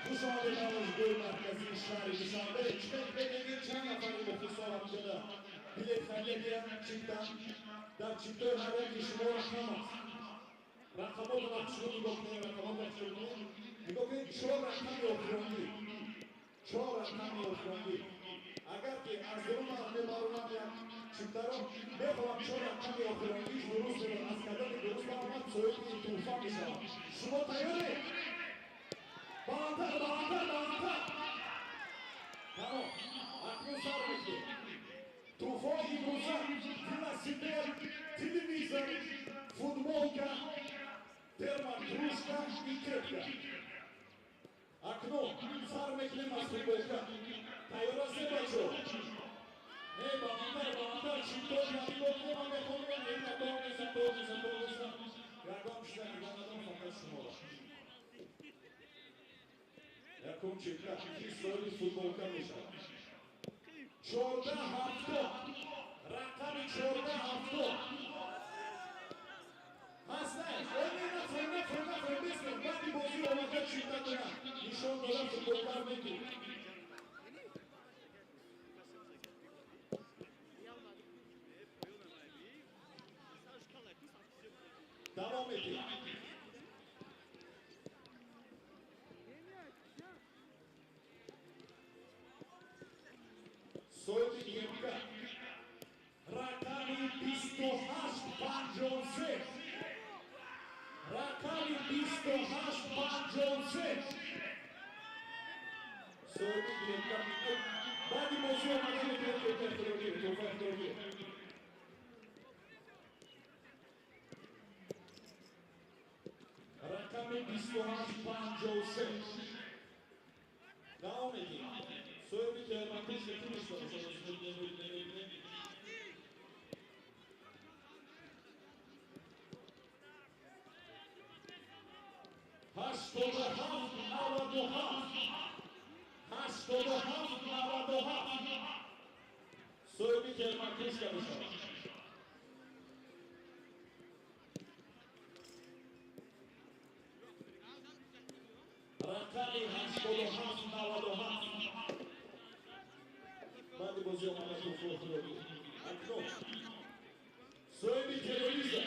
Хуш омадед ба намоишгоҳи марказии шаҳри Душанбе. Чӣ мебинед, чанд нафари мухлисон ҳамҷода билет харидагиям, чиптан. Дар чиптои ҳар яки шумо рақам аст. Рақамотро шумо нигоҳ кунед, рақамотро шумо кунед. Нигоҳ кунед, чор рақами охиронӣ. Чор рақами охиронӣ. Агар ки аз дарун мебаронам як чиптаро, мехоҳам чор рақами охирониш дуруст бирад. Аз кадоми дуруст баромад, соҳиби тӯҳфа мешавад. Шумо тайёред? Баландтар, баландтар, баландтар! Тамом. Акнун сар мекунем. Тӯҳфаи имрӯза: велосипед, телевизор, футболка, термокружка и кепка. Акнун сар мекунем аз футболка. Тайёр ҳастед, бачаҳо? Не, баландтар, баландтар, чиптои нигоҳ кунем, ман мехонам, не, тор нестам, тор нестам, тор нестам. Ягон чиза нигоҳ надорам, фақат шуморо. Якум чипта, ки соҳиби футболка мешавад? 1470, рақами 1470. Ҳастан, не, нахоҳем, нахоҳем, нахоҳем, бистем. Баъди бозӣ омада чиптатона нишон дода, футболкаро мегирем. Давом медиҳем. Соҳиби кепка, рақами 2853, рақами 2853. Соҳиби кепка баъди бозӣ омада метавонад кепкаи худро гирад, тӯҳфаи худро гирад. Рақами 2853. Давом медиҳем. Соҳиби термокружка ки мешавад? Мебинем. 8797, 8797. Соҳиби термокружка мешавад. Рақами 8797. Баъди бозӣ омада тӯҳфаи худро гирифт. Акнун соҳиби телевизор.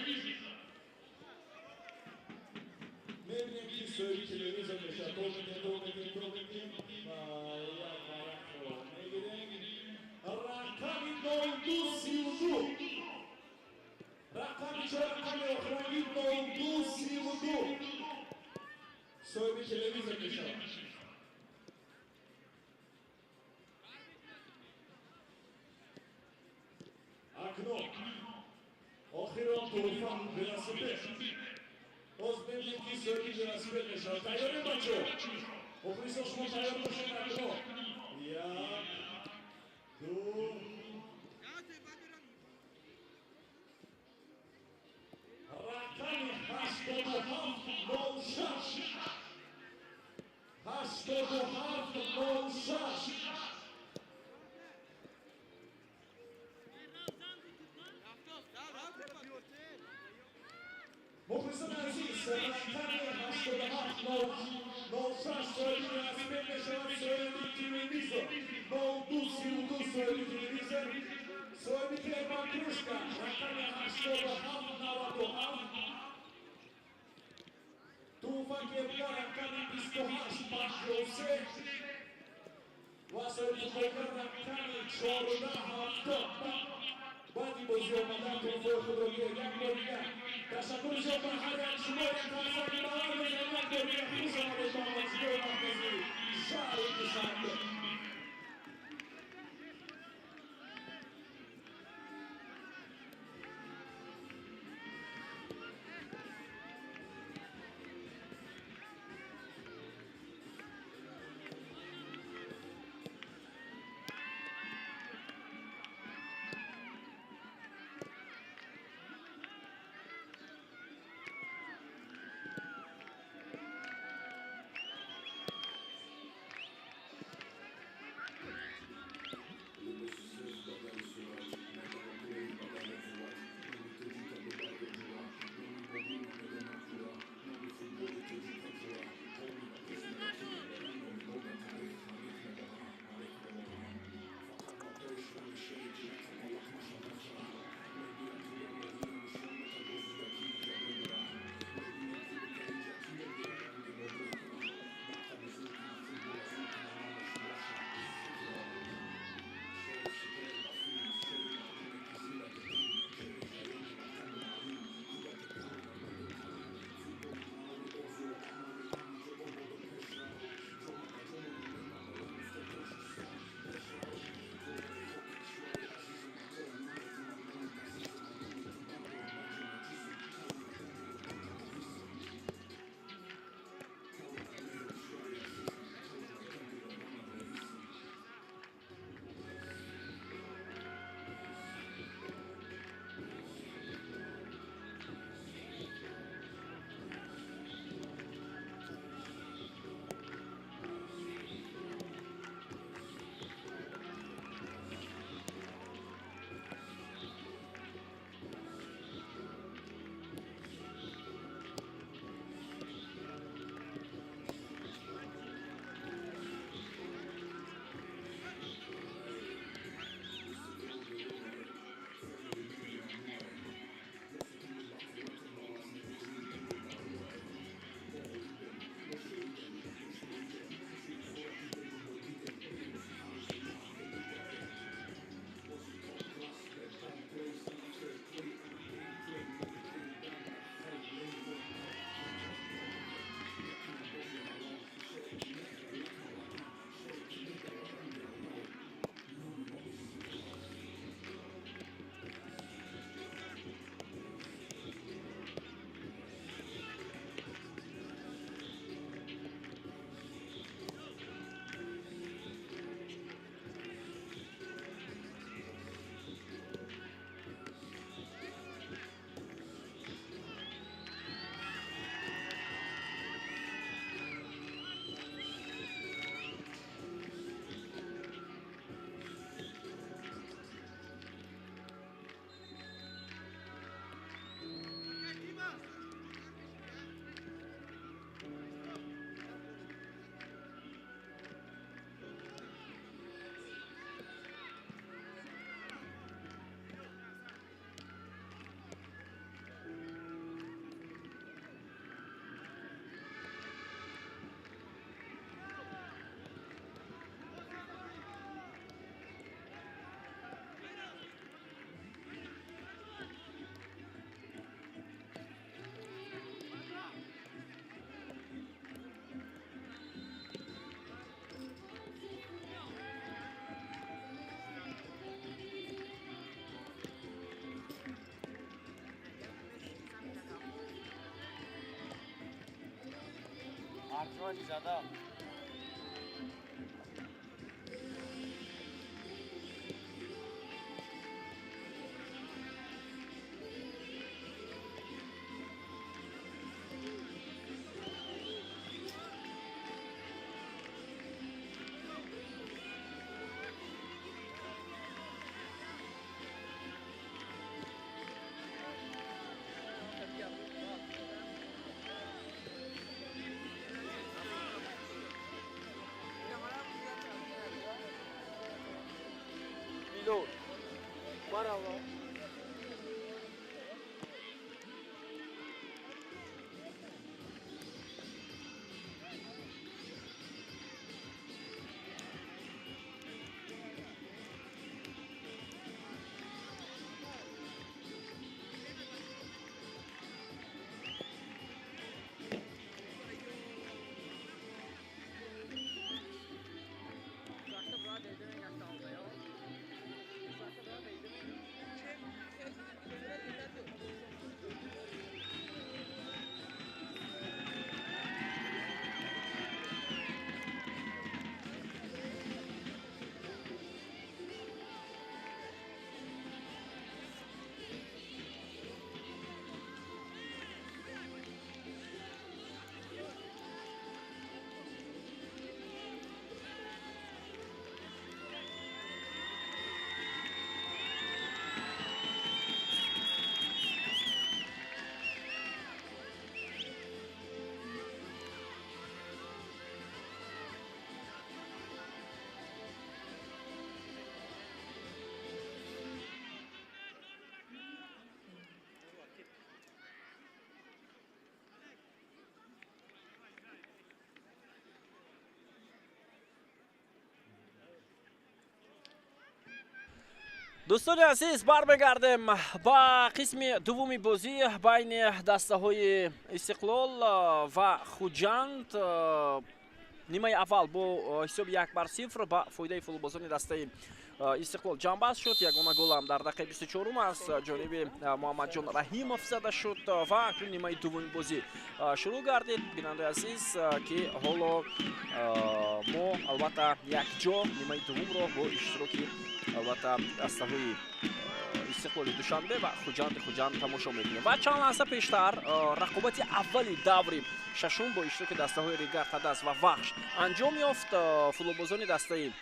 Мебинем, ки соҳиби телевизор мешавад. Тор метем, тор метем, тор метем ва як варақро мегирем. Рақами 0232. Рақами чор рақами охиронӣ 0232. Соҳиби телевизор мешавад. Акнун охирон тӯҳфа, велосипед. Боз мебинем, ки соҳиби велосипед мешавад. Тайёрем, бачаҳо? Мухлисо, шумо тайёр бошед. Акнун як, ду, рақами 8706, 8706. Мухлисони азиз, рақами 87 06 соҳиби велосипед мешавад, соҳиби телевизор 0232 соҳиби телевизор, соҳиби термокружка рақами 8797, туҳфа кепка рақами 2853 ва соҳиби футболка рақами 1470. Баъди бозӣ омадан туҳфаи худро гиред. Як бор дигар ташаккури зиёд ба ҳар як шумо, як қарсаки баланд мезанем. Як бор дигар хуш омадед ба омадгоҳи марказии шаҳри Душанбе. Арҷувализода. Дӯстони азиз, бармегардем ба қисми дуввуми бозӣ байни дастаҳои Истиқлол ва Хуҷанд. Нимаи аввал бо ҳисоби 1-0 ба фоидаи футболбозони дастаи Истиқлол ҷамъбаст шуд. Ягона голам дар дақиқаи 24 аз ҷониби Муҳаммадҷон Раҳимов зада шуд ва акнун нимаи дуввуми бозӣ шурӯъ гардид. Бинандаи азиз, ки ҳоло мо албатта якҷо нимаи дуввумро бо иштироки албатта дастаҳои Истиқлоли Душанбе ва Хуҷанди Хуҷанд тамошо мекунем. Ва чанд лаҳза пештар рақобати аввали даври шашум бо иштироки дастаҳои Регар Тадаз ва Вахш анҷом ёфт. Футболбозони дастаи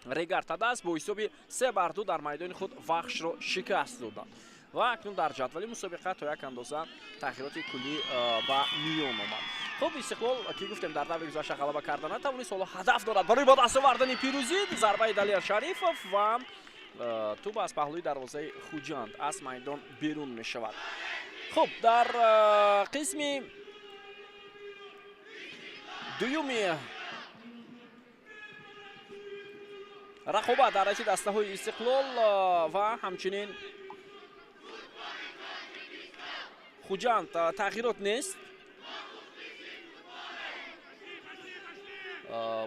Регар Тадаз бо ҳисоби 3-2 дар майдони худ Вахшро шикаст доданд ва акнун дар ҷадвали мусобиқа то як андоза тағйироти куллӣ ба миён омад. Хуб, Истиқлол, ки гуфтем, дар даври гузашта ғалаба карда натавонист, ҳоло ҳадаф дорад барои ба даст овардани пирӯзӣ. Зарбаи Далер Шарифов ва тӯб аз паҳлӯи дарвозаи Хуҷанд аз майдон берун мешавад. Хуб, дар қисми дуюми рақобат дар ҳайати дастаҳои Истиқлол ва ҳамчунин Хуҷанд тағйирот нест.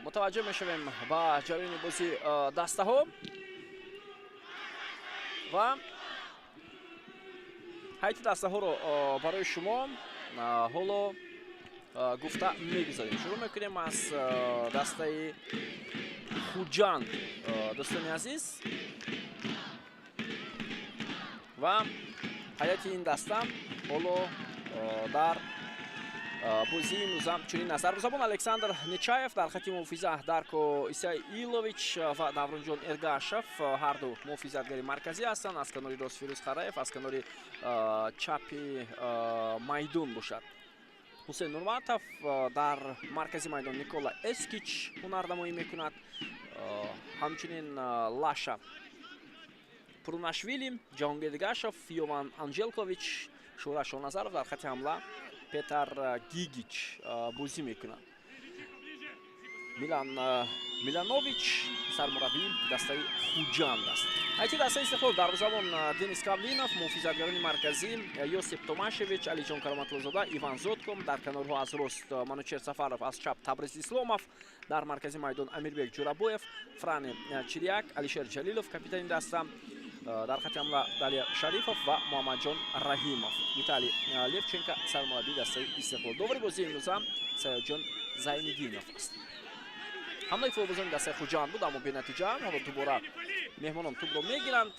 Мутаваҷҷӯҳ мешавем ба ҷараёни бозии дастаҳо ва ҳайати дастаҳоро барои шумо ҳоло гуфта мегузарем. Шурӯъ мекунем аз дастаи Хуҷанд, дӯстони азиз, ва ҳайати ин даста ҳоло дар бозии имрӯза чунин аст. Дарвозабон Александр Нечаев, дар хати муҳофиза Дарко Исаилович ва Давронҷон Эргашев, ҳарду муҳофизатгари марказӣ ҳастанд. Аз канори рост Фирӯз Қараев, аз канори чапи майдон бошад Ҳусейн Нурматов, дар маркази майдон Никола Эскич ҳунарнамоӣ мекунад, ҳамчунин Лаша Пурунашвили, Ҷаҳонгир Гашев, Йован Анжелкович, Шӯра Шоназаров, дар хати ҳамла Петар Гигич бозӣ мекунад. Милан Миланович сармураббии дастаи Хуҷанд аст. Ҳайати дастаи Истиқлол: дарвозабон Денис Кавлинов, муҳофизатгарони марказӣ Йосип Томашевич, Алиҷон Кароматлозода, Иван Зотко, дар канорҳо аз рост Манучер Сафаров, аз чап Табриз Исломов, дар маркази майдон Амирбек Ҷурабоев, Фране Чиряк, Алишер Ҷалилов капитани даста, дар хати ҳамла Далер Шарифов ва Муҳаммадҷон Раҳимов. Виталий Левченко сармураббии дастаи Истиқлол. Довари бозии имрӯза Саёдҷон Зайниддинов аст. Ҳамлаи футболбозони дастаи Хуҷанд буд, аммо бенатиҷа. Ҳоло дубора меҳмонон тӯбро мегиранд.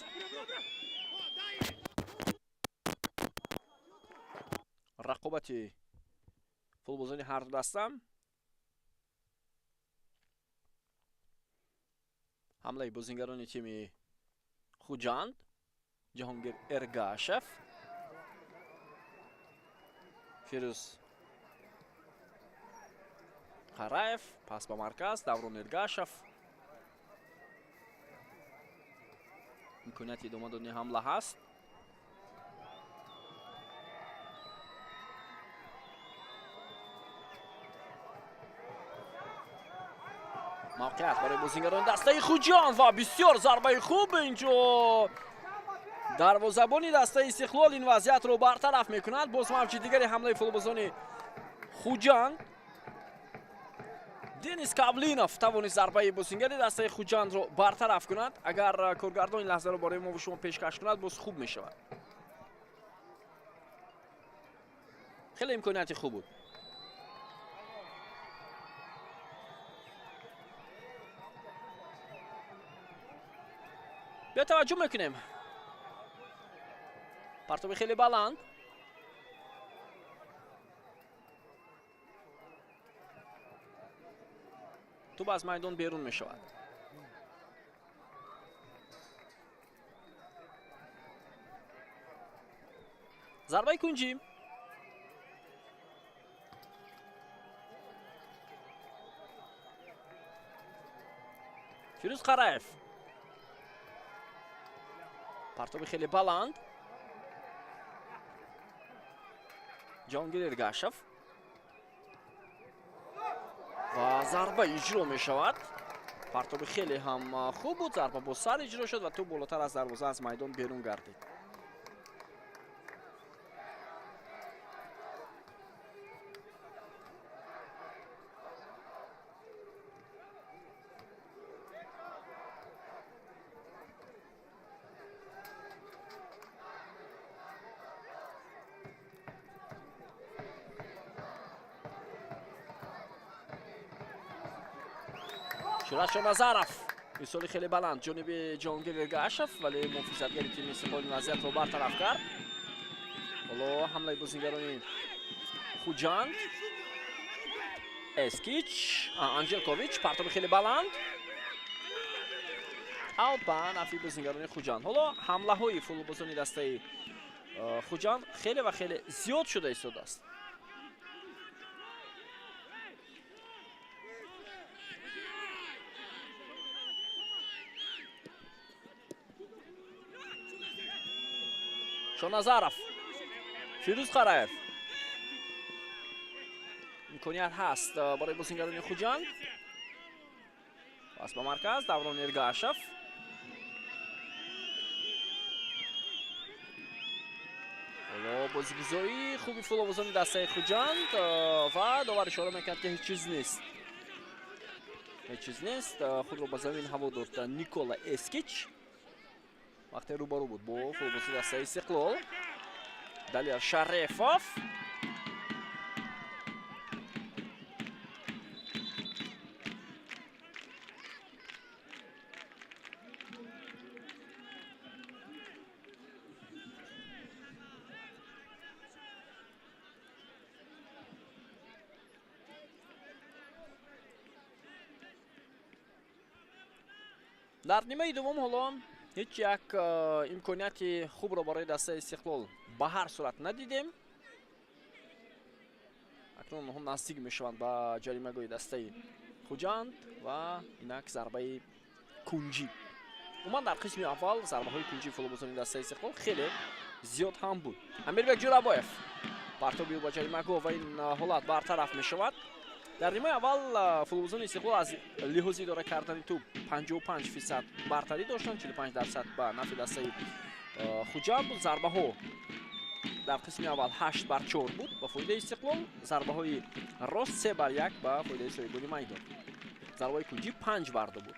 Рақобати футболбозони ҳарду даста. Ҳамлаи бозингарони тими Хуҷанд, Ҷаҳонгир Эргашев, Фирӯз Қараев, пас ба марказ, Даврон Эргашев. Имконияти идома додани ҳамла ҳаст. Мавқеият барои бозингарони дастаи Хуҷанд ва бисёр зарбаи хуб инҷо. Дарвозабони дастаи Истиқлол ин вазъиятро бартараф мекунад. Боз мавҷи дигари ҳамлаи футболбозони Хуҷанд. Денис Кавлинов тавонист зарбаи бозингари дастаи Хуҷандро бартараф кунад. Агар коргардон ин лаҳзаро барои мо шумо пешкаш кунад, боз хуб мешавад. Хеле имконияти хуб буд. Биё таваҷҷӯҳ мекунем. Партоби хеле баланд. Тӯб аз майдон берун мешавад. Зарбаи кунҷӣ. Фирӯз Қараев. Партоби хеле баланд. Ҷаҳонгир Эргашев. Ва зарба иҷро мешавад. Партоби хеле ҳам хуб буд, зарба бо сар иҷро шуд ва тӯб болотар аз дарвоза аз майдон берун гардид. Шоназаров мисоли хеле баланд ҷониби Ҷонгир Эргашев, вале муҳофизатгари тими Истиқлол вазъиятро бартараф кард. Ҳоло ҳамлаи бозигарони Хуҷанд. Эскич, Анҷелкович, партоби хеле баланд. Аут ба нафи бозигарони Хуҷанд. Ҳоло ҳамлаҳои футболбозони дастаи Хуҷанд хеле ва хеле зиёд шуда истодааст. Шоназаров, Фирӯз Қараев. Имконият ҳаст барои бозигарони Хуҷанд. Пас ба марказ Даврон Эргашев. Ҳоло бозигузории хуби футболбозони дастаи Хуҷанд ва довар ишора мекунад, ки ҳеҷ чиз нест. Ҳеҷ чиз нест. Худро ба замин ҳаво дод Никола Эскич. Вақте рӯбарӯ буд бо футболбози дастаи Истиқлол. Далер Шарифов. Дар нимаи дуввум ҳоло ҳеҷ як имконияти хубро барои дастаи Истиқлол ба ҳар сурат надидем. Акнун онҳо наздик мешаванд ба ҷаримагоҳи дастаи Хуҷанд ва инак зарбаи кунҷӣ. Умуман дар қисми аввал зарбаҳои кунҷии футболбозони дастаи Истиқлол хеле зиёд ҳам буд. Амирбек Ҷӯрабоев партоби ӯ ба ҷаримагоҳ ва ин ҳолат бартараф мешавад. Дар нимаи аввал футболбозони Истиқлол аз лиҳози идора кардани тӯб 55% бартарӣ доштанд, 45% ба нафи дастаи Хуҷанд буд. Зарбаҳо дар қисми аввал 8-4 буд ба фоидаи Истиқлол, зарбаҳои рост 3-1 ба фоидаи соҳибони майдон. Зарбаҳои кунҷӣ 5-2 буд.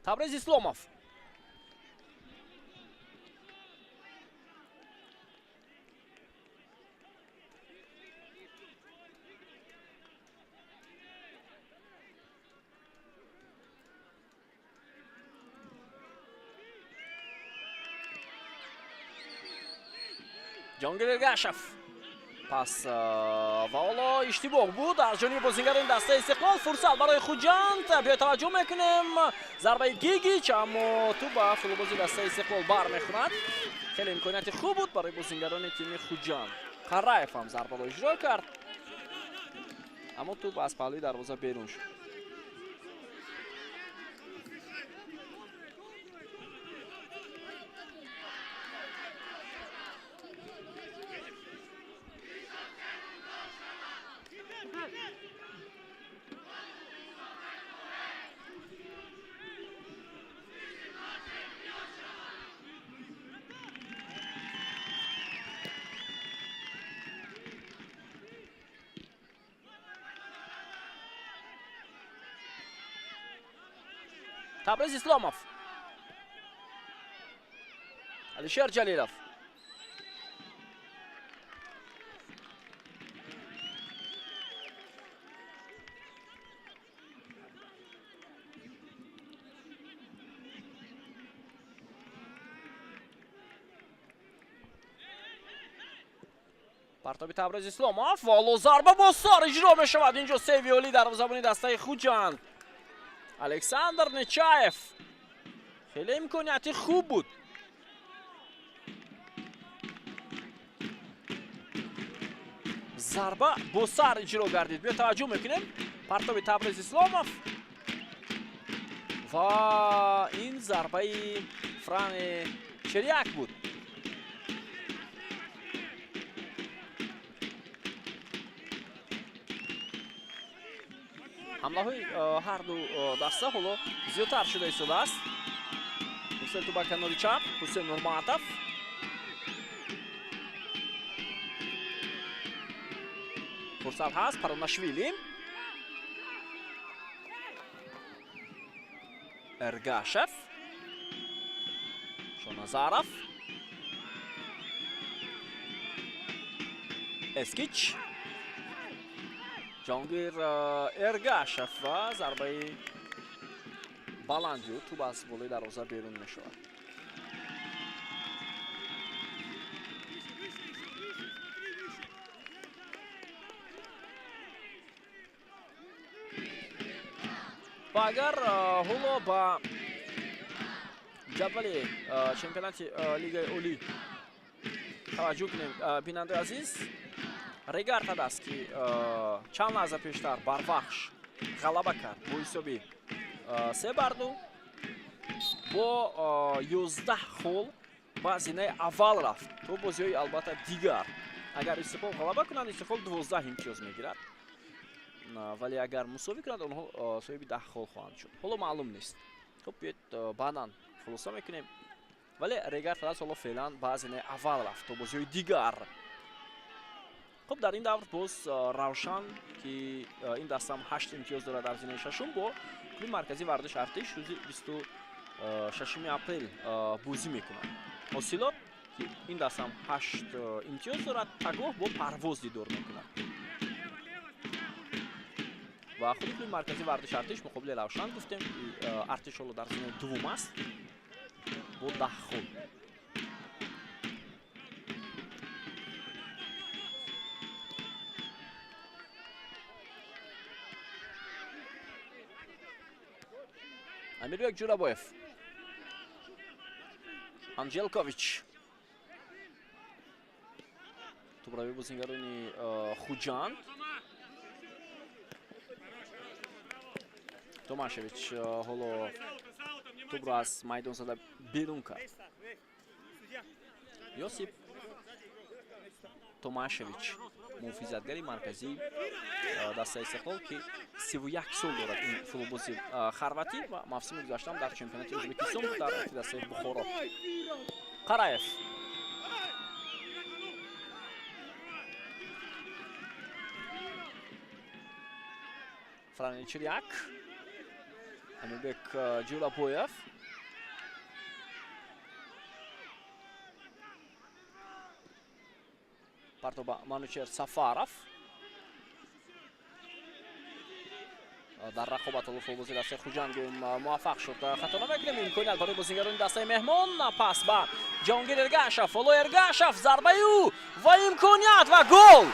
Табрез Исломов. Ҷонгир Эргашев. Пас ва ҳоло иштибоҳ буд аз ҷониби бозигарони дастаи Истиқлол. Фурсат барои Хуҷанд. Биё таваҷҷӯҳ мекунем. Зарбаи Гигич, аммо тӯб ба футболбози дастаи Истиқлол бармехӯрад. Хеле имконияти хуб буд барои бозигарони тими Хуҷанд. Қараев ҳам зарбаро иҷро кард, аммо тӯб аз паҳлӯи дарвоза берун шуд. Табрез Исломов. Алишер Ҷалилов. Партоби Табрез Исломов. Ҳоло зарба бо сар иҷро мешавад. Инҷо севиоли дарвозабони дастаи Хуҷанд. Александр Нечаев. Хеле имконияти хуб буд. Зарба бо сар иҷро гардид. Биё таваҷҷӯҳ мекунем. Партоби Табрез Исломов. Ва ин зарбаи Фране Черяк буд. Ҳамлаҳои ҳарду даста ҳоло зиёдтар шуда истодааст. Ҳусейн тӯб ба канори чап, Ҳусейн Нурматов. Фурсат ҳаст, Паронашвили. Эргашев. Шоназаров. Эскич. Ҷонгир Эргашев ва зарбаи баланди ӯ тӯб аз болои дарвоза берун мешавад. Ва агар ҳоло ба ҷадвали чемпионати Лигаи Олӣ таваҷҷӯҳ кунем, бинандаи азиз, Регар аст ки чанд лаҳза пештар барвахш ғалаба кард бо ҳисоби 3-2 бо 11 хол ба зинаи аввал рафт. То бозиҳои албатта дигар. Агар Истиқлол ғалаба кунад, Истиқлол 12 имтиёз мегирад. Вале агар мусовӣ кунад, онҳо соҳиби 10 хол хоҳанд шуд. Ҳоло маълум нест. Хуб, биёед баъдан хулоса мекунем. Вале Регар Тадас ҳоло феълан ба зинаи аввал рафт то бозиҳои дигар. Хуб, дар ин давр боз Равшан, ки ин дастам 8 имтиёз дорад дар зинаи шашум, бо клуби марказии варзиши Артиш рӯзи 26 апрел бозӣ мекунад. Ҳосилот, ки ин дастам 8 имтиёз дорад, пагоҳ бо Парвоз дидор мекунад. Ва худи клуби марказии варзиши Артиш муқобили Равшан гуфтем, Артиш ҳоло дар зинаи дуввум аст бо 10 хол. Амирбек Ҷурабоев, Анҷелкович, тӯбрави бозингарони Хуҷанд. Томашевич ҳоло тӯбро аз майдон зада берун кард. Йосип Томашевич, муҳофизатгари марказии дастаи Истиқлол, ки 31 сол дорад ин футболбози хорватӣ ва мавсими гузаштаам дар чемпионати Ӯзбекистон буд дар дастаи Бухоро. Қараев. Фране Чиряк. Амирбек Ҷурабоев. Парто ба Манучер Сафаров. Дар рақобат ҳоло футболбози дастаи Хуҷанд муваффақ шуд. Хато намекунем, имконият барои бозингарони дастаи меҳмон. Пас ба Ҷонгир Эргашев. Ҳоло Эргашев, зарбаи ӯ ва имконият ва гол.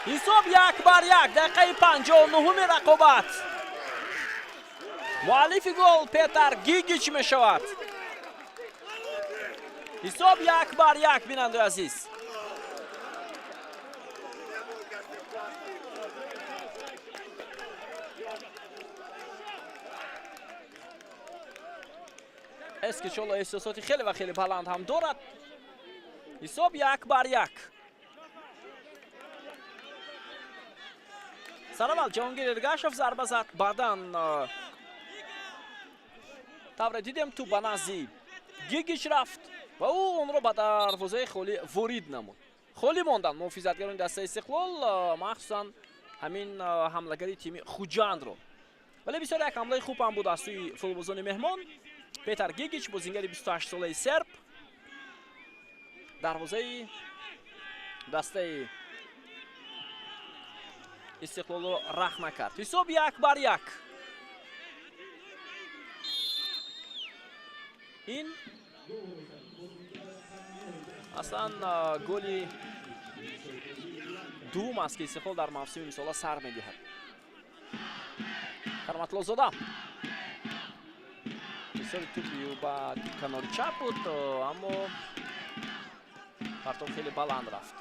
Ҳисоб 1-1, дақиқаи 59-уми рақобат. Муаллифи гол Петар Гигич мешавад. Ҳисоб 1-1, бинандаи азиз. Эскич ҳоло эҳсосоти хеле ва хеле баланд ҳам дорад. Ҳисоб 1-1. Сараввал Ҷаҳонгир Эргашев зарба зад, баъдан тавре дидем тӯб ба назди Гигич рафт ва ӯ онро ба дарвозаи холӣ ворид намуд. Холӣ монданд муҳофизатгарони дастаи Истиқлол, махсусан ҳамин ҳамлагари тими Хуҷандро. Вале бисёр як ҳамлаи хуб ҳам буд аз сӯи футболбозони меҳмон. Петар Гигич, бозингари 28-солаи серб, дарвозаи дастаи Истиқлолро рахна кард. Ҳисоб 1-1. Ин аслан голи дуввум аст, ки Истиқлол дар мавсими имсола сар медиҳад. Кароматлозода. Бисёри тӯби ӯ ба канори чап буд, аммо партов хеле баланд рафт.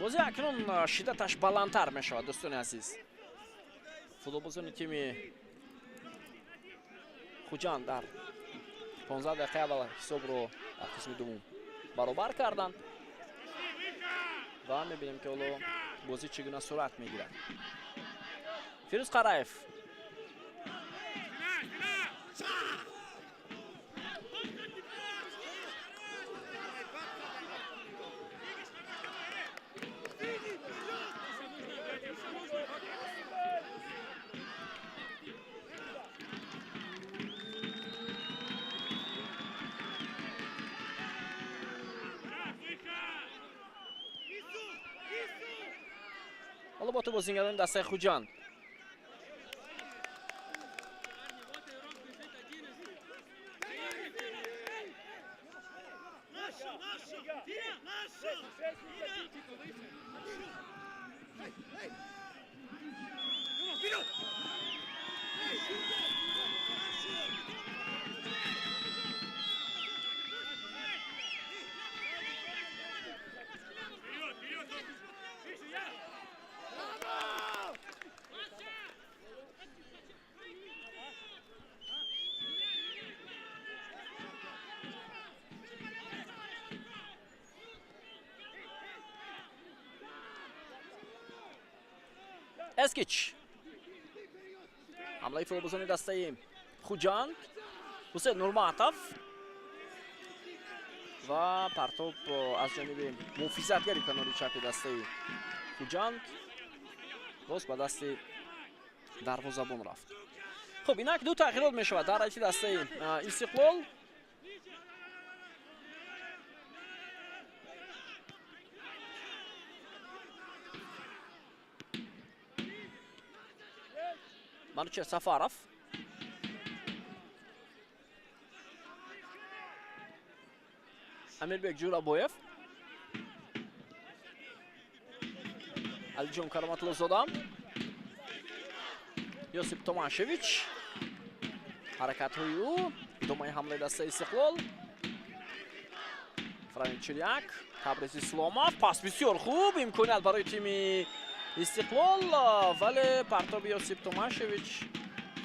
Бозӣ акнун шиддаташ баландтар мешавад, дӯстони азиз. Футболбозони тими Хуҷанд дар 15 дақиқаи аввал ҳисобро дар қисми дуввум баробар карданд ва мебинем, ки ҳоло бозӣ чӣ гуна сурат мегирад. Фирӯз Қараев, ҳоло бо ту бозингарони дастаи Хуҷанд. Эскич, ҳамлаи футболбозони дастаи Хуҷанд. Ҳусейн Нурматов ва партоб аз ҷониби муҳофизатгари канори чапи дастаи Хуҷанд боз ба дасти дарвозабон рафт. Хуб, инак ду тағйирот мешавад дар ҳайати дастаи Истиқлол. Манучер Сафаров, Амирбек Ҷӯрабоев, Алиҷон Кароматуллозода, Ёсип Томашевич. Ҳаракатҳои ӯ, идомаи ҳамлаи дастаи Истиқлол. Франин Чиряк, Табриз Исломов, пас бисёр хуб, имконият барои тими Истиқлол, вале партоби Ёсип Томашевич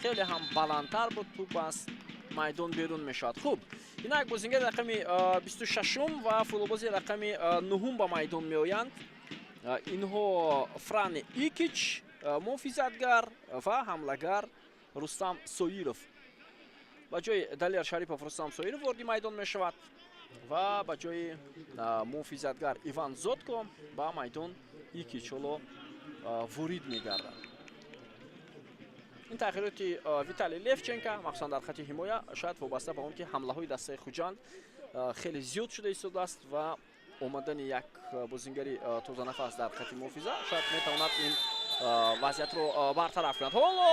хеле ҳам баландтар буд, тӯп аз майдон берун мешавад. Хуб, инак бозингари рақами 26-ум ва футболбози рақами 9-ум ба майдон меоянд. Инҳо Франи Икич, муҳофизатгар, ва ҳамлагар Рустам Соиров. Ба ҷои Далер Шарипов Рустам Соиров ворди майдон мешавад ва ба ҷои муҳофизатгар Иван Зотко ба майдон Икич ҳоло ворид мегардад. Ин тағйироти Виталий Левченко, махсусан дар хати ҳимоя, шояд вобаста ба он ки ҳамлаҳои дастаи Хуҷанд хеле зиёд шуда истодааст ва омадани як бозингари тозанафас дар хати муҳофиза шояд метавонад ин вазъиятро бартараф кунад. Ҳоло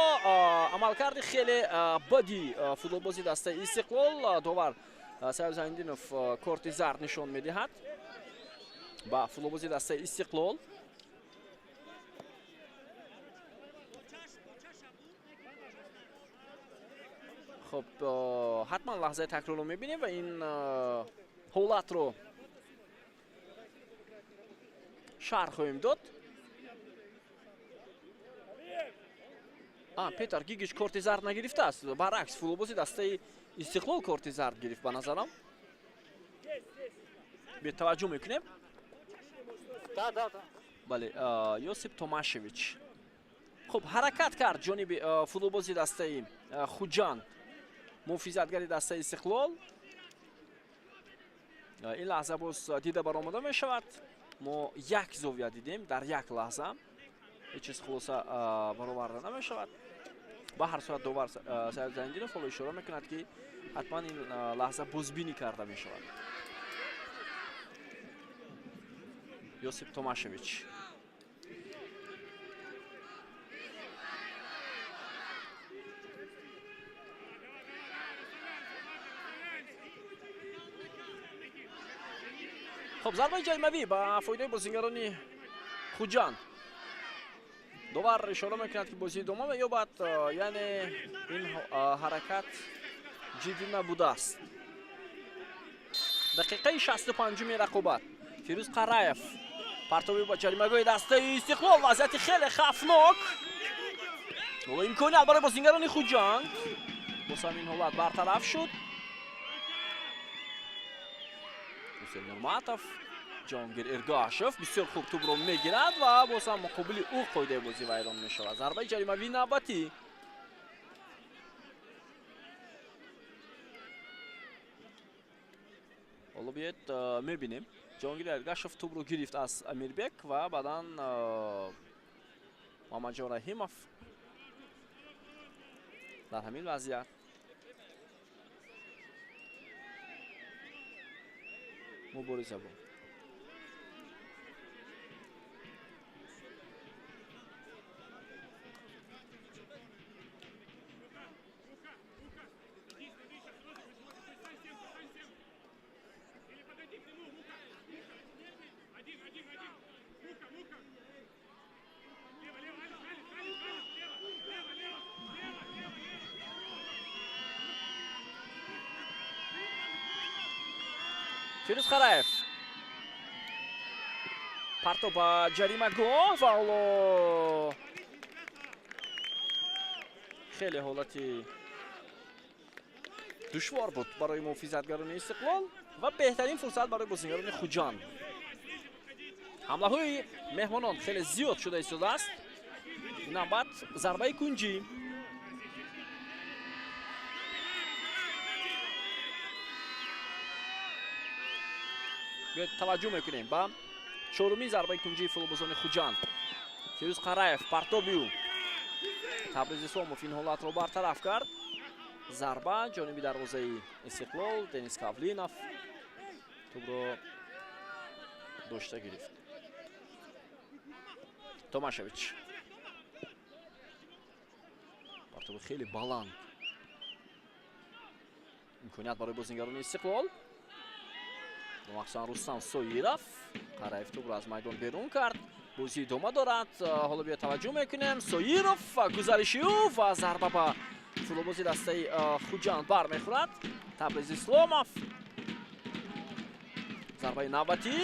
амалкарди хеле бади футболбози дастаи Истиқлол. Довар Саёд Зайниддинов корти зард нишон медиҳад ба футболбози дастаи Истиқлол. Хуб, ҳатман лаҳзаи такрорро мебинем ва ин ҳолатро шарҳ хоҳем дод. Петр Гигич корти зард нагирифтааст, баръакс футболбози дастаи Истиқлол корти зард гирифт. Ба назарам, бетаваҷҷӯҳ мекунем. Бале, Ёсип Томашевич. Хуб, ҳаракат кард ҷониби футболбози дастаи Хуҷанд муҳофизатгари дастаи Истиқлол. Ин лаҳза боз дида баромада мешавад. Мо як зовия дидем дар як лаҳза, ҳеҷ чиз хулоса бароварда намешавад. Ба ҳар сурат довар Саид Зайниддинов ҳоло ишора мекунад, ки ҳатман ин лаҳза бозбинӣ карда мешавад. Ёсип Томашевич. Хуб, зарбаи ҷаримавӣ ба фоидаи бозингарони Хуҷанд. Довар ишора мекунад, ки бозӣ идома меёбад, яъне ин ҳаракат ҷиддӣ набудааст. Дақиқаи 65-уми рақобат. Фирӯз Қараев. Партоби ба ҷаримагоҳи дастаи Истиқлол, вазъияти хеле хавфнок. Ҳоло имконият барои бозингарони Хуҷанд. Боз ҳам ин ҳолат бартараф шуд. Ҳусейн Нурматов, Ҷонгир Эргашев бисёр хуб тӯбро мегирад ва боз ҳам муқобили ӯ қоидаи бозӣ вайрон мешавад. Зарбаи ҷаримавии навбатӣ. Ҳоло биёед мебинем. Ҷонгир Эргашев тӯбро гирифт аз Амирбек ва баъдан Муҳаммадҷон Раҳимов дар ҳамин вазъият мубориза буд. Фирӯз Қараев партоб ба ҷаримагоҳ ва ҳоло хеле ҳолати душвор буд барои муҳофизатгарони Истиқлол ва беҳтарин фурсат барои бозингарони Хуҷанд. Ҳамлаҳои меҳмонон хеле зиёд шуда истодааст. Навбат зарбаи кунҷӣ. Биёед таваҷҷӯҳ мекунем ба чорумин зарбаи кунҷии футболбозони Хуҷанд. Фирӯз Қараев партоби ӯ. Табриз Исломов ин ҳолатро бартараф кард. Зарба ҷониби дарвозаи Истиқлол. Денис Кавлинов тӯбро дошта гирифт. Томашевич партоби хеле баланд. Имконият барои бозингарони Истиқлол. Махсусан Рустам Соиров. Қараев тӯбро аз майдон берун кард. Бозӣ идома дорад. Ҳоло биё таваҷҷӯҳ мекунем. Соиров, гузариши ӯ ва зарба ба футболбози дастаи Хуҷанд бармехӯрад. Табриз Исломов. Зарбаи навбатӣ.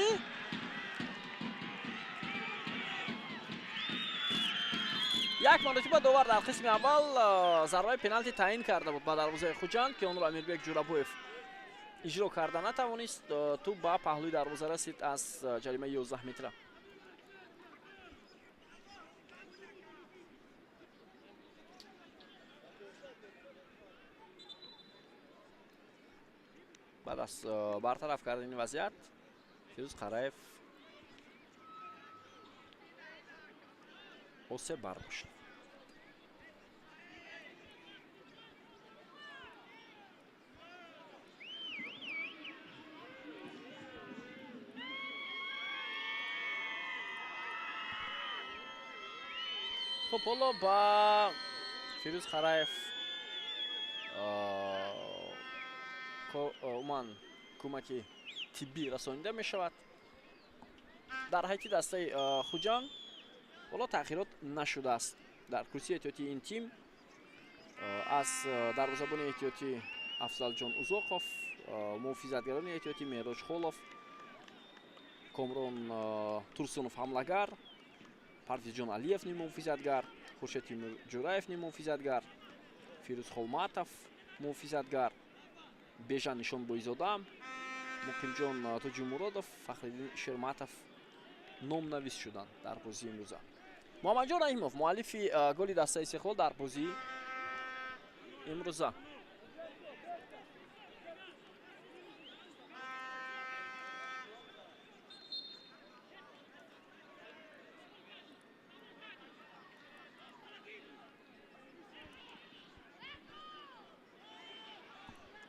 Як маротиба довар дар қисми аввал зарбаи пеналти таъин карда буд ба дарвозаи Хуҷанд, ки онро Амирбек Ҷурабоев иҷро карда натавонист. Тӯб ба паҳлӯи дарвоза расид аз ҷаримаи 11 метра. Баъд аз бартараф кардани вазъият Фирӯз Қараев осеб бардошт. Хуб, ҳоло ба Фирӯз Қараев умуман кӯмаки тиббӣ расонида мешавад. Дар ҳайати дастаи Хуҷанд ҳоло таъхирот нашудааст. Дар курсии эҳтиётии ин тим аз дарвозабони эҳтиётӣ Афзалҷон Узоқов, муҳофизатгарони эҳтиётӣ Меҳроҷ Холов, Комрон Турсунов ҳамлагар, Парвизҷон Алиев нимуҳофизатгар, Хуршед Ҷураев нимуҳофизатгар, Фирӯз Холматов муҳофизатгар, Бежан Нишонбоизода, Муқимҷон Тоҷимуродов, Фахриддин Шерматов номнавис шуданд дар бозии имрӯза. Муҳаммадҷон Раҳимов муаллифи голи дастаи Истиқлол дар бозии имрӯза.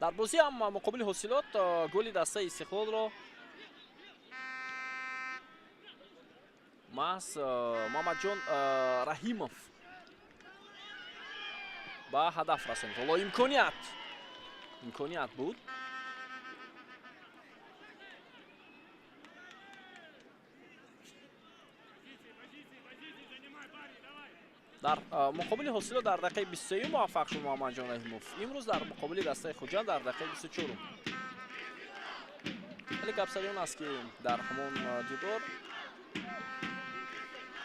Дар бозӣ ҳам муқобили ҳосилот голи дастаи Истиқлолро маҳз Муҳаммадҷон Раҳимов ба ҳадаф расонид. Ҳоло имконият буд. Дар муқобили ҳосилот дар дақиқаи 23 муваффақ шуд Муҳаммадҷон Раҳимов. Имрӯз дар муқобили дастаи Хуҷанд дар дақиқаи 24. Вале гап сари он аст, ки дар ҳамон дидор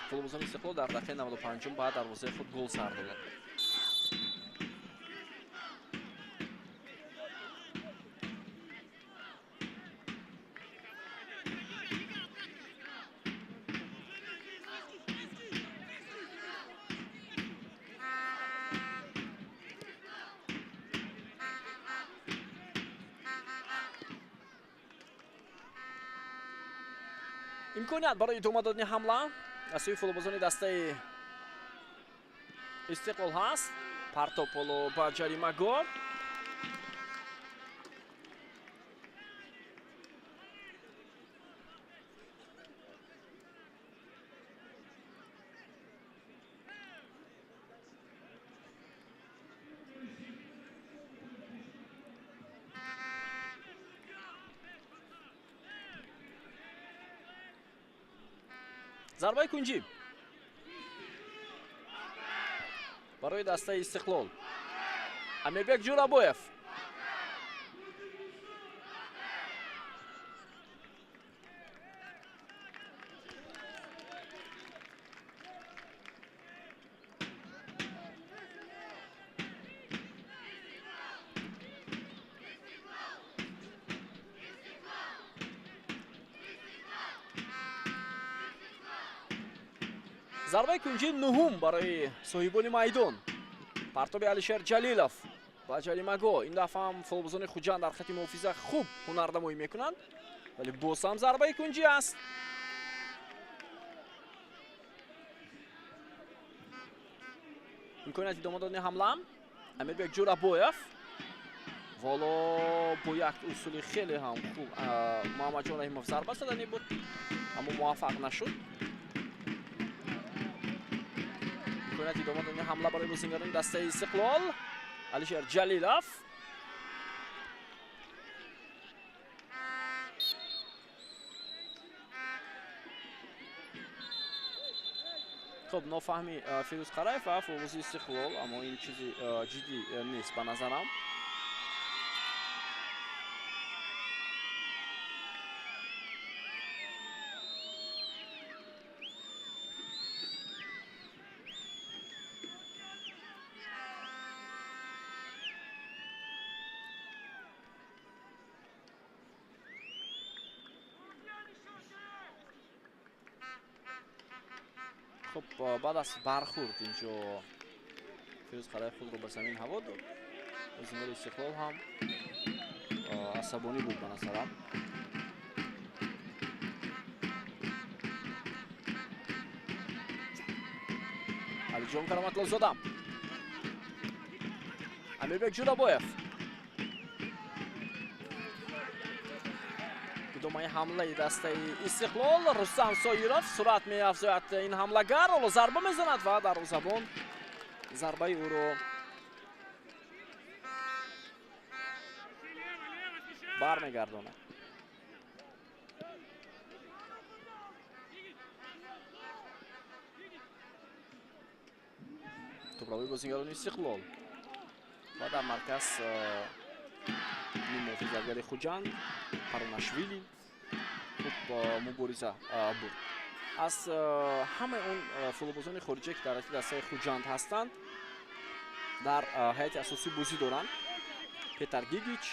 Футболбозони Истиқлол дар дақиқаи 95 ба дарвозаи худ гол сар доданд. Имконият барои идома додани ҳамла аз сӯи футболбозони дастаи Истиқлол ҳаст. Партоб ҳоло ба ҷаримагоҳ. Зарбаи кунҷӣ барои дастаи Истиқлол. Амирбек Ҷурабоев. Зарбаи кунҷии нуҳум барои соҳибони майдон. Партоби Алишер Ҷалилов ба ҷаримагоҳ. Ин дафъа ҳам футболбозони Хуҷанд дар хати муҳофиза хуб ҳунарнамоӣ мекунанд, вале боз ҳам зарбаи кунҷӣ аст. Имконияти идома додани ҳамла. Амирбек Ҷурабоев воло бо як усули хеле ҳам хуб Муҳаммадҷон Раҳимов зарба заданӣ буд, аммо муваффақ нашуд. Имконияти идома додани ҳамла барои бозингарони дастаи Истиқлол. Алишер Ҷалилов. Хуб, нофаҳми Фирӯз Қараев ва футболбози Истиқлол, аммо ин чизи ҷиддӣ нест ба назарам. Хуб, баъд аз бархӯрд инҷо Фирӯз Қараев худро ба замин ҳаво дод. Бозингари Истиқлол ҳам асабонӣ буд ба назарам. Алиҷон Кароматлозода. Амирбек Ҷурабоев. Идомаи ҳамлаи дастаи Истиқлол. Рустам Соиров суръат меафзояд ин ҳамлагар, ҳоло зарба мезанад ва дарвозабон зарбаи ӯро бармегардонад. Тӯбравии бозингарони Истиқлол ва дар марказ ниммуҳофизатгари Хуҷанд Паронашвили хуб мубориза буд. Аз ҳамаи он футболбозони хориҷие, ки дар дастаи Хуҷанд ҳастанд, дар ҳайати асосӣ бозӣ доранд. Петар Гигич,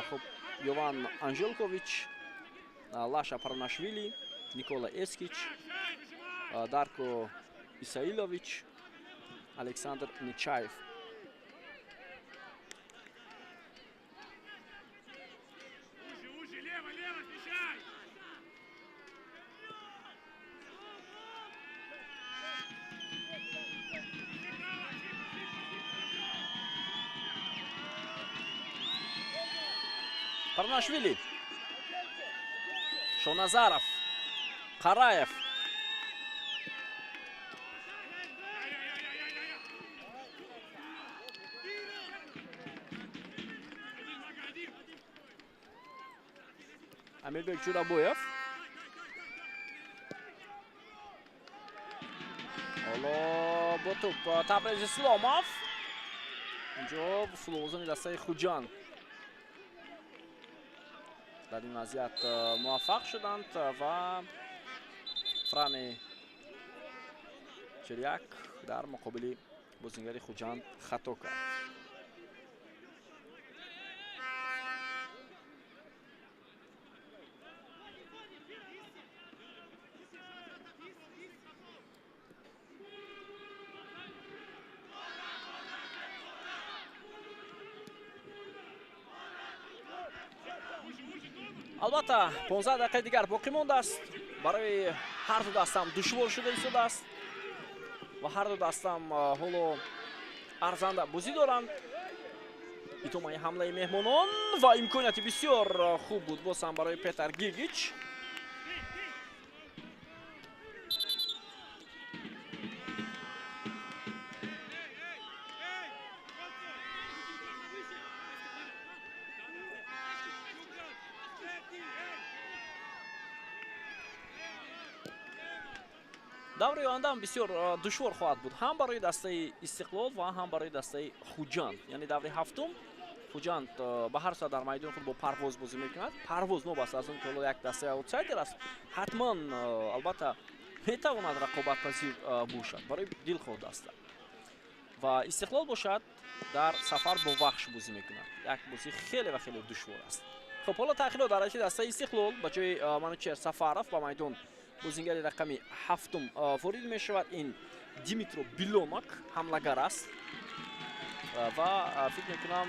хуб, Йован Анжелкович, Лаша Паронашвили, Никола Эскич, Дарко Исаилович, Александр Нечаев. Парнашвили, Шоназаров, Қараев. Амирбек Ҷурабоев. Ҳоло бо тӯп Табрез Исломов. Инҷо футболбозони дастаи Хуҷанд дар ин вазъият муваффақ шуданд ва Фране Черяк дар муқобили бозингари Хуҷанд хато кард. Албатта 15 дақиқаи дигар боқӣ мондааст. Барои ҳар ду дастам душвор шуда истодааст ва ҳар ду дастам ҳоло арзанда бозӣ доранд. Идомаи ҳамлаи меҳмонон ва имконияти бисёр хуб буд боз ҳам барои Петар Гигич. Даври оянда ҳам бисёр душвор хоҳад буд ҳам барои дастаи Истиқлол ва ҳам барои дастаи Хуҷанд. Яъне даври ҳафтум Хуҷанд ба ҳар сурат дар майдони худ бо Парвоз бозӣ мекунад. Парвоз новобаста аз он ки ҳоло як дастаи аутсайдер аст, ҳатман албатта метавонад рақобатпазир бошад барои дилхоҳ даста. Ва Истиқлол бошад дар сафар бо Вахш бозӣ мекунад. Як бозӣ хеле ва хеле душвор аст. Хуб, ҳоло таъхирот дар ҳайати дастаи Истиқлол ба ҷои Манучер Сафаров ба майдон бозингари рақами ҳафтум ворид мешавад. Ин Димитро Билонок ҳамлагар аст ва фикр мекунам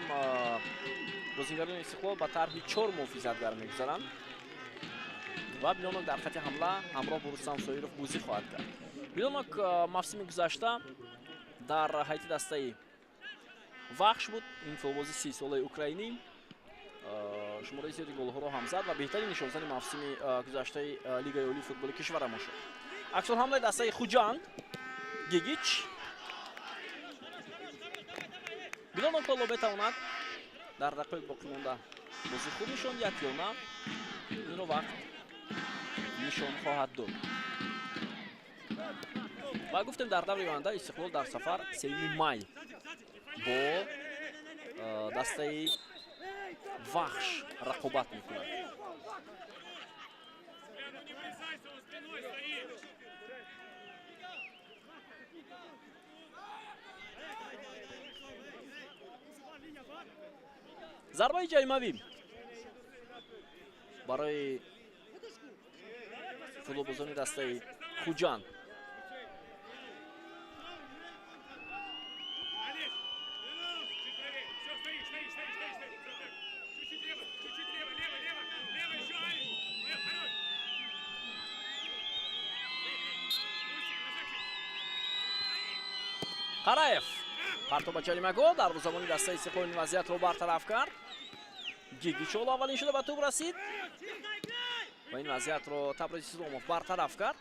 бозингарони Истиқлол ба тарҳи 4 муҳофизатгар мегузаранд ва Билонок дар хати ҳамла ҳамроҳ бо Рустам Соиров бозӣ хоҳад кард. Билонок мавсими гузашта дар ҳайати дастаи Вахш буд. Ин футболбози 30-солаи украинӣ шумораи зиёди голҳоро ҳам зад ва беҳтарин нишонзани мавсими гузаштаи Лигаи олии футболи кишварамон шуд. Аксулҳамлаи дастаи Хуҷанд Гигич. Билонок ҳоло метавонад дар дақиқаи боқимонда бозӣ хуб нишон диҳад ё на, инро вақт нишон хоҳад дод. Ва гуфтем дар даври оянда Истиқлол дар сафар 3 май бо дастаи Вахш рақобат мекунад. Зарбаи ҷаримавӣ барои футболбозони дастаи Хуҷанд. Қараев партоба ҷаримагоҳ, дарвозабони дастаи Истиқлол ин вазъиятро бартараф кард. Гигич ҳоло аввалин шуда ба тӯб расид ва ин вазъиятро Табриз Исломов бартараф кард.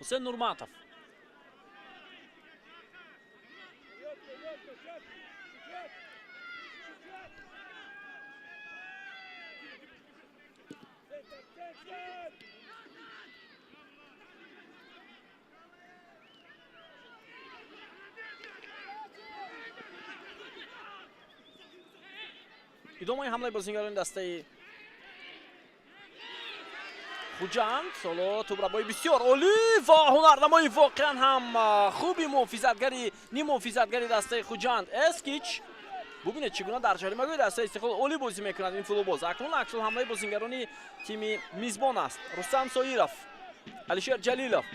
Ҳусен Нурматов. Идомаи ҳамлаи бозингарони дастаи Хуҷанд. Ҳоло тӯбрабои бисёр олӣ ва ҳунарнамои воқеан ҳам хуби муҳофизатгари ниммуҳофизатгари дастаи Хуҷанд Эскич. Бубинед чӣ гуна дар ҷаримагоҳи дастаи Истиқлол олӣ бозӣ мекунад ин футболбоз. Акнун аксулҳамлаи бозингарони тими мизбон аст. Рустам Соиров, Алишер Ҷалилов.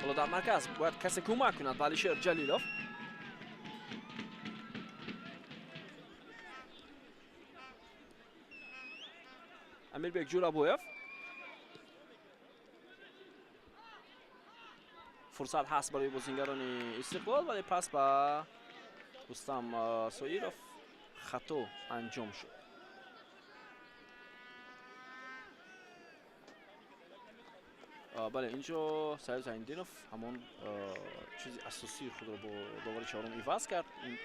Ҳоло дар марказ бояд касе кӯмак кунад ба Алишер Ҷалилов. Амирбек Ҷурабоев. Фурсат ҳаст барои бозингарони Истиқлол, вале пас ба Рустам Соиров хато анҷом шуд. Бале, инҷо Саид Зайниддинов ҳамон чизи асосии худро бо довари чорум иваз кард. Ин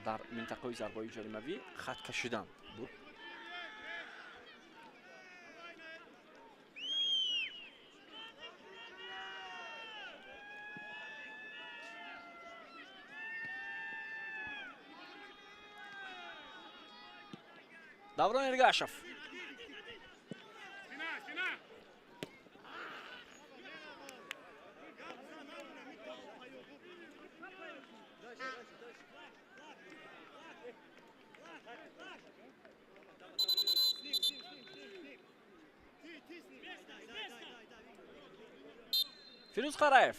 дар минтақаи зарбаи ҷаримавӣ хат кашидан буд. Даврон Эргашев. Фирӯз Қараев.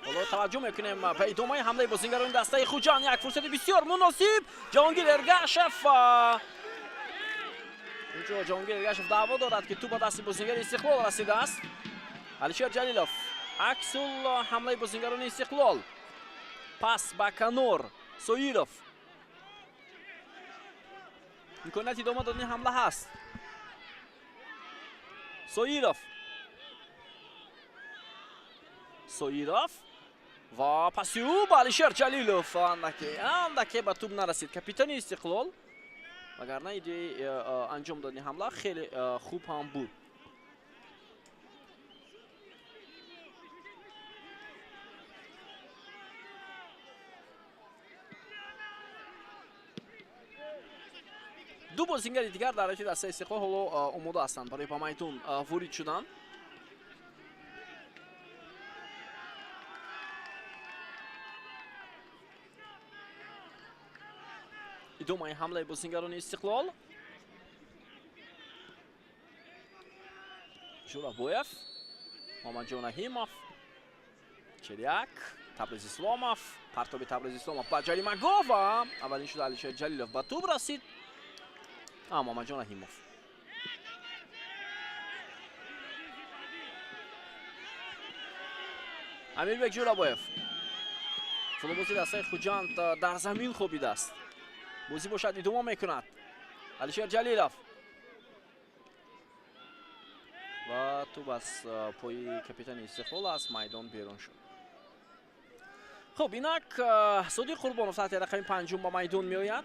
Ҳоло таваҷҷӯҳ мекунем ба идомаи ҳамлаи бозингарони дастаи Хуҷанд. Як фурсати бисёр муносиб. Ҷаҳонгир Эргашев. Инҷо Ҷаҳонгир Эргашев даъво дорад, ки тӯп ба дасти бозингари Истиқлол расидааст. Алишер Ҷалилов. Аксул ҳамлаи бозингарони Истиқлол. Пас ба канор. Соиров. Имконияти идома додани ҳамла ҳаст. Соиров. Соиров ва паси ӯ ба Алишер Ҷалилов. Андаке ба тӯб нарасид капитани Истиқлол, вагарна идеяи анҷом додани ҳамла хеле хуб ҳам буд. Ду бозингари дигар дар ҳайати дастаи Истиқлол ҳоло омода ҳастанд барои ба майдон ворид шудан. Идомаи ҳамлаи бозингарони Истиқлол. Журабоев, Муҳаммадҷон Раҳимов, Черяк, Табриз Исломов, партоби Табриз Исломов ба ҷаримагоҳ ва аввалин шуда Алишер Ҷалилов ба тӯб расид. Муҳаммадҷон Раҳимов. Амирбек Ҷурабоев. Футболбози дастаи Хуҷанд дар замин хобидааст. Бозӣ бошад идома мекунад. Алишер Ҷалилов. Ва тӯб аз пои капитани Истиқлол аз майдон берун шуд. Хуб, инак Содиқ Қурбонов таҳти рақами панҷум ба майдон меояд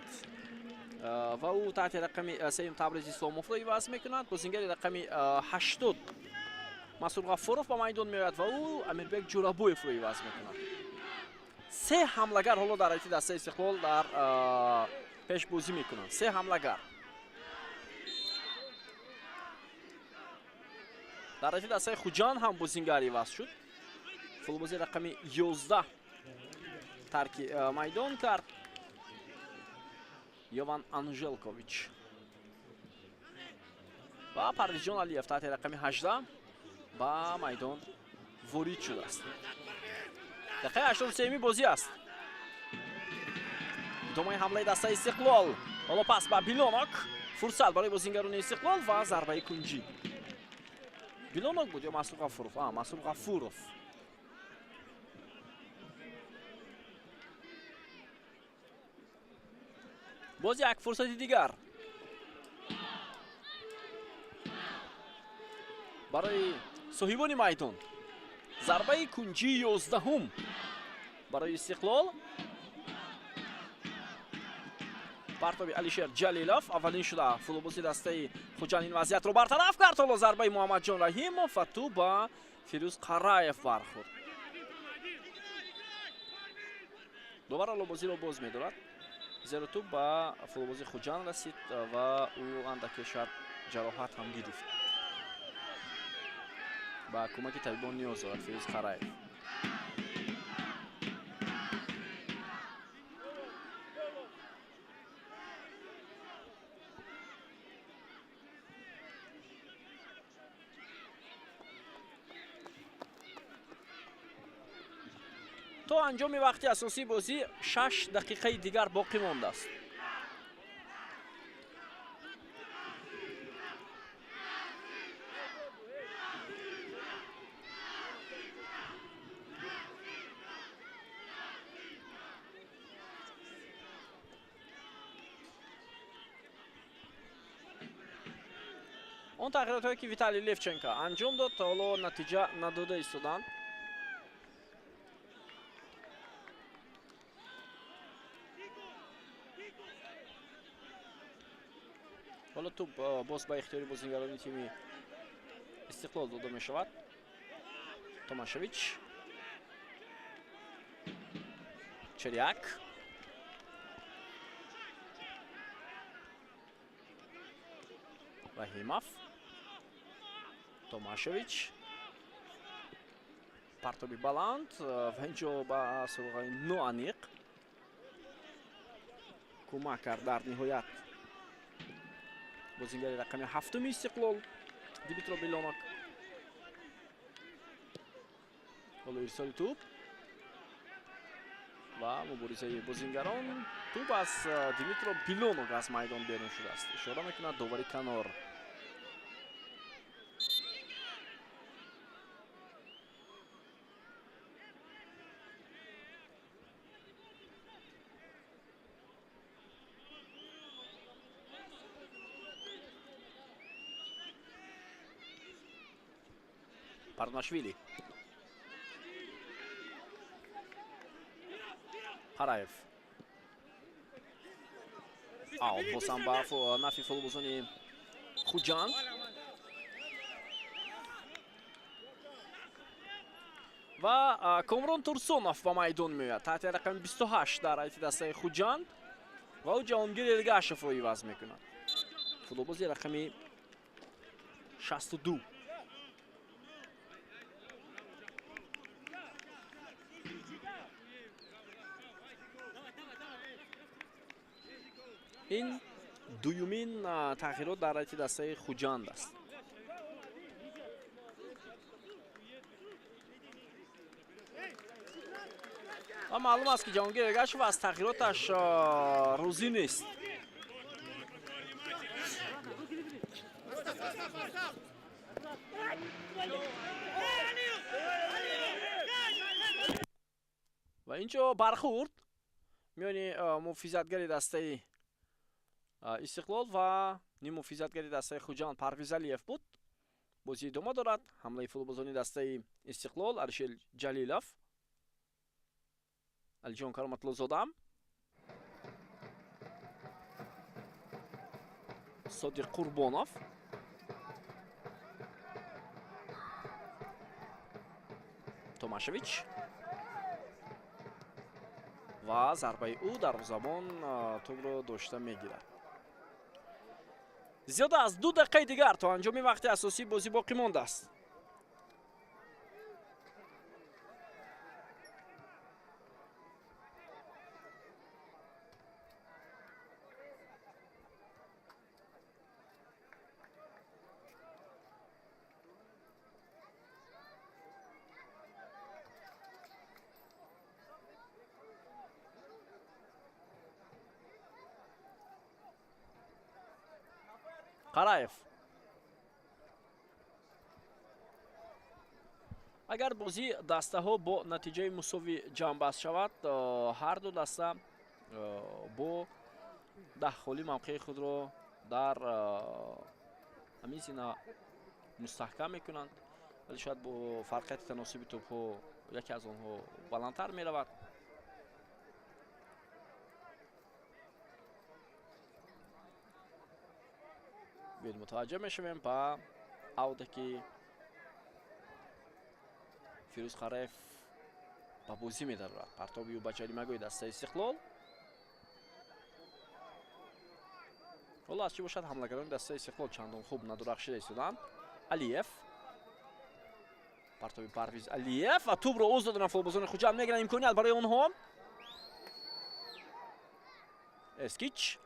ва ӯ таҳти рақами сеюм Табриз Исломовро иваз мекунад. Бозингари рақами 80 Масур Ғаффоров ба майдон меояд ва ӯ Амирбек Ҷурабоевро иваз мекунад. Се ҳамлагар ҳоло дар ҳайати дастаи Истиқлол дар пешбозӣ мекунанд. Се ҳамлагар. Дар ҳайати дастаи Хуҷанд ҳам бозингар иваз шуд. Футболбози рақами 11 тарки майдон кард. Йован Анжелкович. Ва Парвизҷон Алиев таҳти рақами 18 ба майдон ворид шудааст. Дақиқаи 83-ми бозӣ аст. Идомаи ҳамлаи дастаи Истиқлол. Ҳоло пас ба Билонок. Фурсат барои бозингарони Истиқлол ва зарбаи кунҷӣ. Билонок буд ё Масур Ғафуров? Масур Ғафуров. Боз як фурсати дигар барои соҳибони майдон. Зарбаи кунҷии 11-ум барои Истиқлол. Партоби Алишер Ҷалилов аввалин шуда футболбози дастаи Хуҷанд ин вазъиятро бартараф кард. Ҳоло зарбаи Муҳаммадҷон Раҳимов ва тӯб ба Фирӯз Қараев бархӯрд. Дубора ҳоло бозиро боз медорад, зеро тӯб ба футболбози Хуҷанд расид ва ӯ андаке шояд ҷароҳат ҳам гирифт. Ба кӯмаки табибон ниёз дорад Фирӯз Қараев. То анҷоми вақти асосии бозӣ 6 дақиқаи дигар боқӣ мондааст. Он тағйиротҳое ки Виталий Левченко анҷом дод, то ҳоло натиҷа надода истоданд. Ҳоло тӯб боз ба ихтиёри бозингарони тими Истиқлол дода мешавад. Томашевич. Черяк. Раҳимов. Томашевич. Партоби баланд ва инҷо ба суроғаи ноаниқ кӯмак кард дар ниҳоят бозингари рақами ҳафтуми Истиқлол Димитро Белонок. Ҳоло ирсоли тӯб ва муборизаи бозингарон. Тӯб аз Димитро Белонок аз майдон берун шудааст. Ишора мекунад довари канор. Парнашвили. Қараев. Аут босам ба нафи футболбозони Хуҷанд. Ва Комрон Турсонов ба майдон меояд. Таҳти рақами 28 дар ҳайати дастаи Хуҷанд ва ӯ Ҷаҳонгир Эргашевро иваз мекунад. Футболбози рақами 62. Ин дуюмин тағйирот дар ҳайати дастаи Хуҷанд аст. Ва маълум аст, ки Ҷаҳонгир Эргашев аз тағйироташ розӣ нест. Ва инҷо бархӯрд миёни муҳофизатгари дастаи Истиқлол ва ниммуҳофизатгари дастаи Хуҷанд Парвиз Алиев буд. Бозӣ идома дорад. Ҳамлаи футболбозони дастаи Истиқлол Алишер Ҷалилов, Алиҷон Кароматлозода, Содиқ Қурбонов. Томашевич ва зарбаи ӯ дарвозабон тӯбро дошта мегирад. Зиёда аз 2 дақиқаи дигар то анҷоми вақти асосии бозӣ боқӣ мондааст. Қараев. Агар бозӣ дастаҳо бо натиҷаи мусовӣ ҷамъбаст шавад, ҳар ду даста бо 10 холӣ мавқеи худро дар ҳамин зина мустаҳкам мекунанд, вале шояд бо фарқияти таносуби тӯбҳо яке аз онҳо баландтар меравад. Биёед мутаваҷҷӯҳ мешавем ба авде, ки Фирӯз Қараев ба бозӣ медарорад. Партоби ӯ ба ҷаримагоҳи дастаи Истиқлол. Ҳоло аз чӣ бошад, ҳамлагарони дастаи Истиқлол чандон хуб надурахшида истоданд. Алиев. Партоби Парвиз Алиев ва тӯбро ӯз доданд футболбозони Хуҷанд мегиранд. Имконият барои онҳо. Эскич.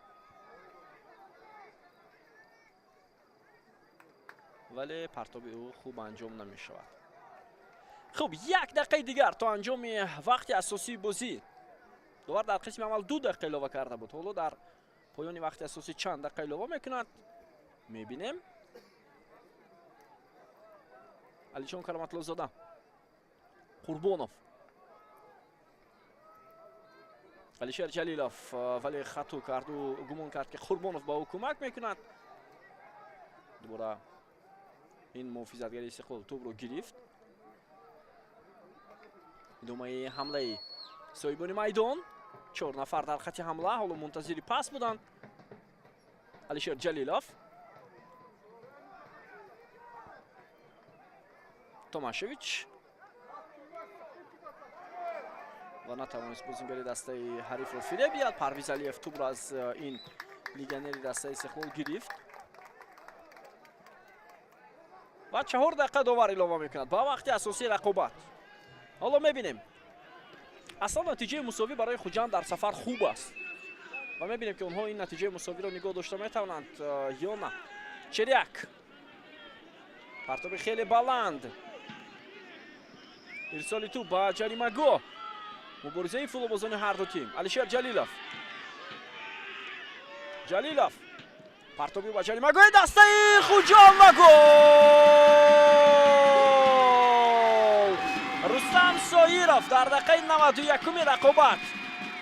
Вале партоби ӯ хуб анҷом намешавад. Хуб, 1 дақиқаи дигар то анҷоми вақти асосии бозӣ. Довар дар қисми аввал 2 дақиқа илова карда буд. Ҳоло дар поёни вақти асосӣ чанд дақиқа илова мекунад, мебинем. Алиҷон Кароматлозода, Қурбонов, Алишер Ҷалилов, вале хато карду гумон кард, ки Қурбонов ба ӯ кӯмак мекунад. Дубора ин муҳофизатгари Истиқлол тӯбро гирифт. Идомаи ҳамлаи соҳибони майдон. 4 нафар дар хати ҳамла ҳоло мунтазири пас буданд. Алишер Ҷалилов, Томашевич. Ва натавонист бозингари дастаи ҳарифро фиреб диҳад. Парвиз Алиев тӯбро аз ин легионери дастаи Истиқлол гирифт. Ва 4 дақиқа довар илова мекунад ба вақти асосии рақобат. Ҳоло мебинем. Аслан натиҷаи мусовӣ барои Хуҷанд дар сафар хуб аст. Ва мебинем, ки онҳо ин натиҷаи мусовиро нигоҳ дошта метавонанд ё на. Черяк. Партоби хеле баланд. Ирсоли тӯб ба ҷаримагоҳ. Муборизаи футболбозони ҳар ду тим. Алишер Ҷалилов. Ҷалилов. Партоби ба ҷаримагоҳи дастаи Хуҷанд ва гол! Рустам Соиров дар дақиқаи 91-уми рақобат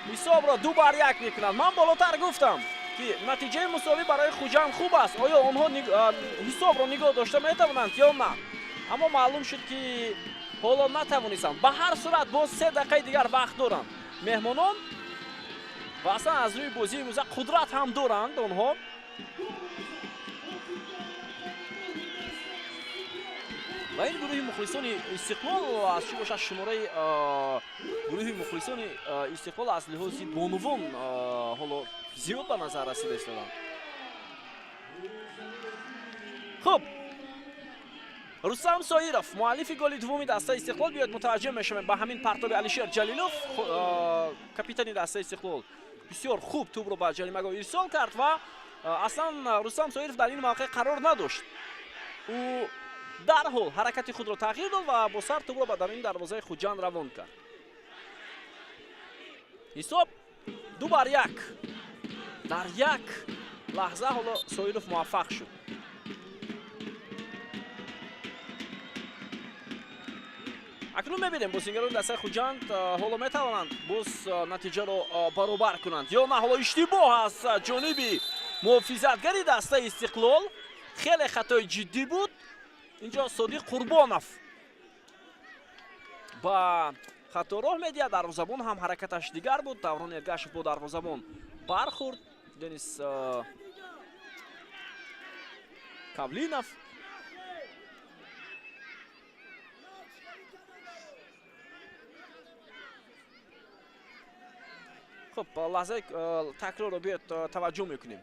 ҳисобро 2-1 мекунад. Ман болотар гуфтам, ки натиҷаи мусовӣ барои Хуҷанд хуб аст. Оё онҳо ҳисобро нигоҳ дошта метавонанд ё на? Аммо маълум шуд, ки ҳоло натавонистанд. Ба ҳар сурат боз 3 дақиқаи дигар вақт доранд меҳмонон ва аслан аз рӯи бозии имрӯза қудрат ҳам доранд онҳо. Ва ин гурӯҳи мухлисони Истиқлол аз чӣ бошад, шумораи гурӯҳи мухлисони Истиқлол аз лиҳози бонувон ҳоло зиёд ба назар расида истоданд. Хуб, Рустам Соиров, муаллифи голи дуввуми дастаи Истиқлол. Биёед мутаваҷҷеҳ мешавем ба ҳамин партоби Алишер Ҷалилов, капитани дастаи Истиқлол. Бисёр хуб тӯбро ба ҷаримагоҳ ирсол кард ва аслан Рустам Соиров дар ин мавқеъ қарор надошт. Ӯ дарҳол ҳаракати худро тағйир дод ва бо сар тӯбро ба даруни дарвозаи Хуҷанд равон кард. Ҳисоб 2-1. Дар як лаҳза ҳоло Соиров муваффақ шуд. Акнун мебинем, бозингарони дастаи Хуҷанд ҳоло метавонанд боз натиҷаро баробар кунанд ё на. Ҳоло иштибоҳ аз ҷониби муҳофизатгари дастаи Истиқлол, хеле хатои ҷиддӣ буд. Инҷо Содиқ Қурбонов ба хато роҳ медиҳад. Дарвозабон ҳам ҳаракаташ дигар буд. Даврон Эргашев бо дарвозабон бархӯрд. Денис Кавлинов. Хуб, лаҳзаи такрорро биёед таваҷҷӯҳ мекунем.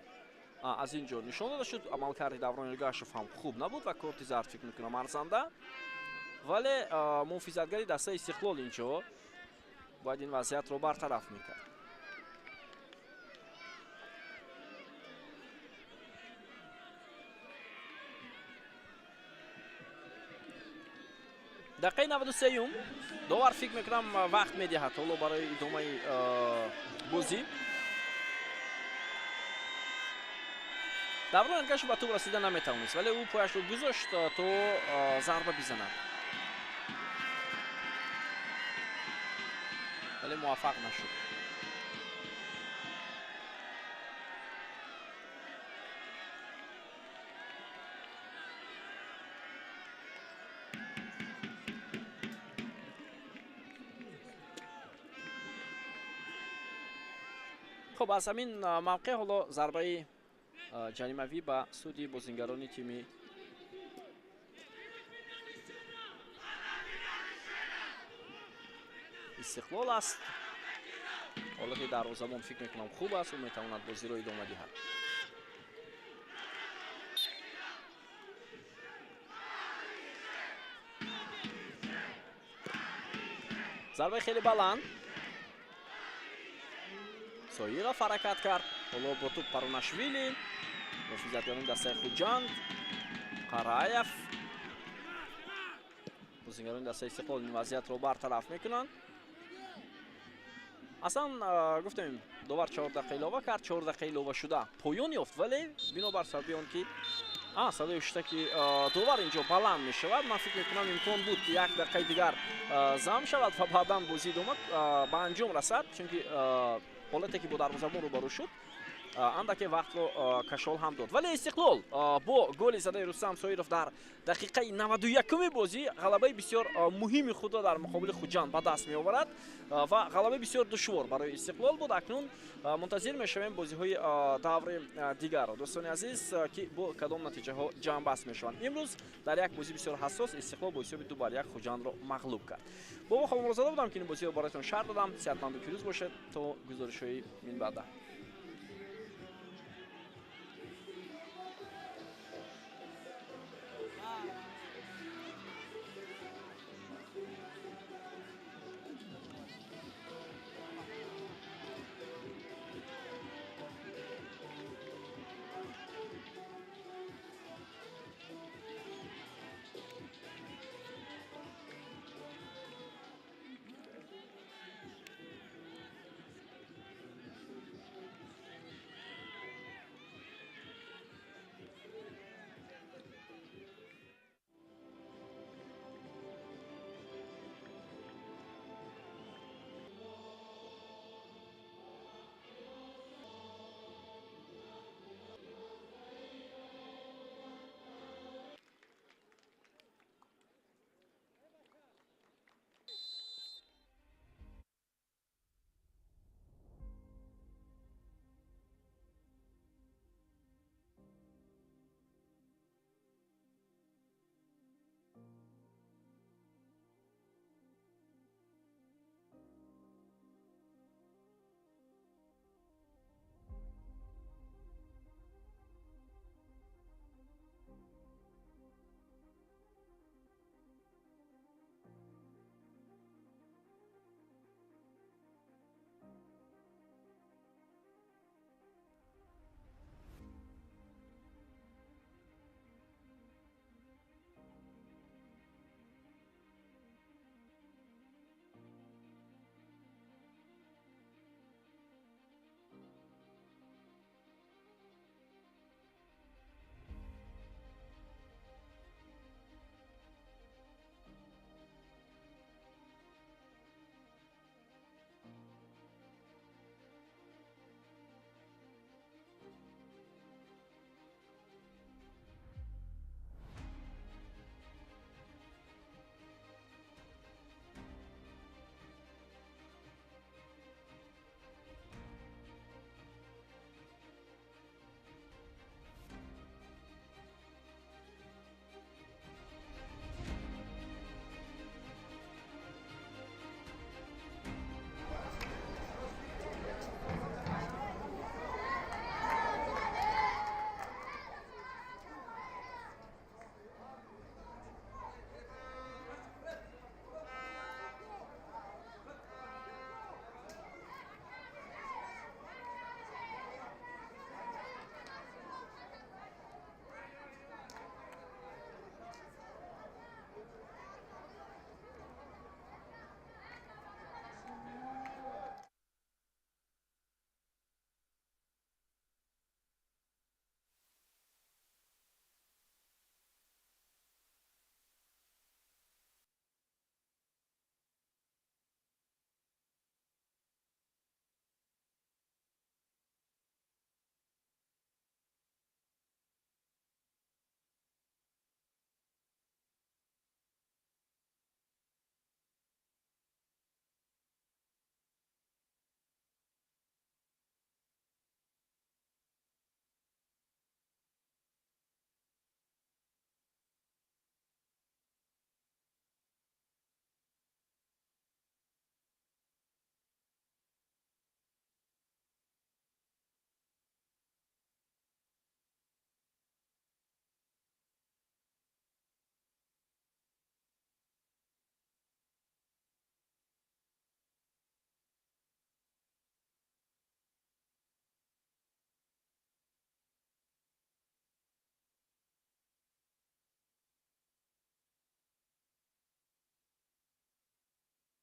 Аз ин ҷо нишон дода шуд, амалкарди Даврон Эргашев ҳам хуб набуд ва корти зард фикр мекунам арзанда, вале муҳофизатгари дастаи Истиқлол инҷо бояд ин вазъиятро бартараф мекард. Дақиқаи 93-юм довар фикр мекунам вақт медиҳад ҳоло барои идомаи бозӣ. Даврон Эргашев ба тӯб расида наметавонист, вале ӯ пояшро гузошт то зарба бизанад, вале муваффақ нашуд. Хуб, аз ҳамин мавқеъ ҳоло зарбаи ҷаримавӣ ба суди бозингарони тими Истиқлол аст. Ҳолати дарвозабон фикр мекунам хуб аст, ӯ метавонад бозиро идома диҳад. Зарбаи хеле баланд. Соиров ҳаракат кард. Ҳоло бо тӯб Паронашвили, муҳофизатгарони дастаи Хуҷанд, Қараев. Бозингарони дастаи Истиқлол ин вазъиятро бартараф мекунанд. Аслан гуфтем, довар 4 дақиқа илова кард, 4 дақиқа илова шуда поён ёфт, вале бинобар сабаби он ки садои ҳуштаки довар инҷо баланд мешавад, ман фикр мекунам имкон буд, ки 1 дақиқаи дигар зам шавад ва баъдан бозӣ идома ба анҷом расад, чунки ҳолате ки бо дарвозабон рӯбарӯ шуд, Андаке вақтро кашол ҳам дод, вале Истиқлол бо голи задаи Рустам Соиров дар дақиқаи 91-уми бозӣ ғалабаи бисёр муҳими худро дар муқобили Хуҷанд ба даст меоварад ва ғалабаи бисёр душвор барои Истиқлол буд. Акнун мунтазир мешавем бозиҳои даври дигарро, дӯстони азиз, ки бо кадом натиҷаҳо ҷамъбаст мешаванд. Имрӯз дар як бозӣ бисёр ҳассос Истиқлол бо ҳисоби 2-1 Хуҷандро мағлуб кард. Бобо Холмурозада будам, ки ин бозиро бароятон шарҳ додам. Сеҳатманду пирӯз бошед то гузоришҳои минбаъда.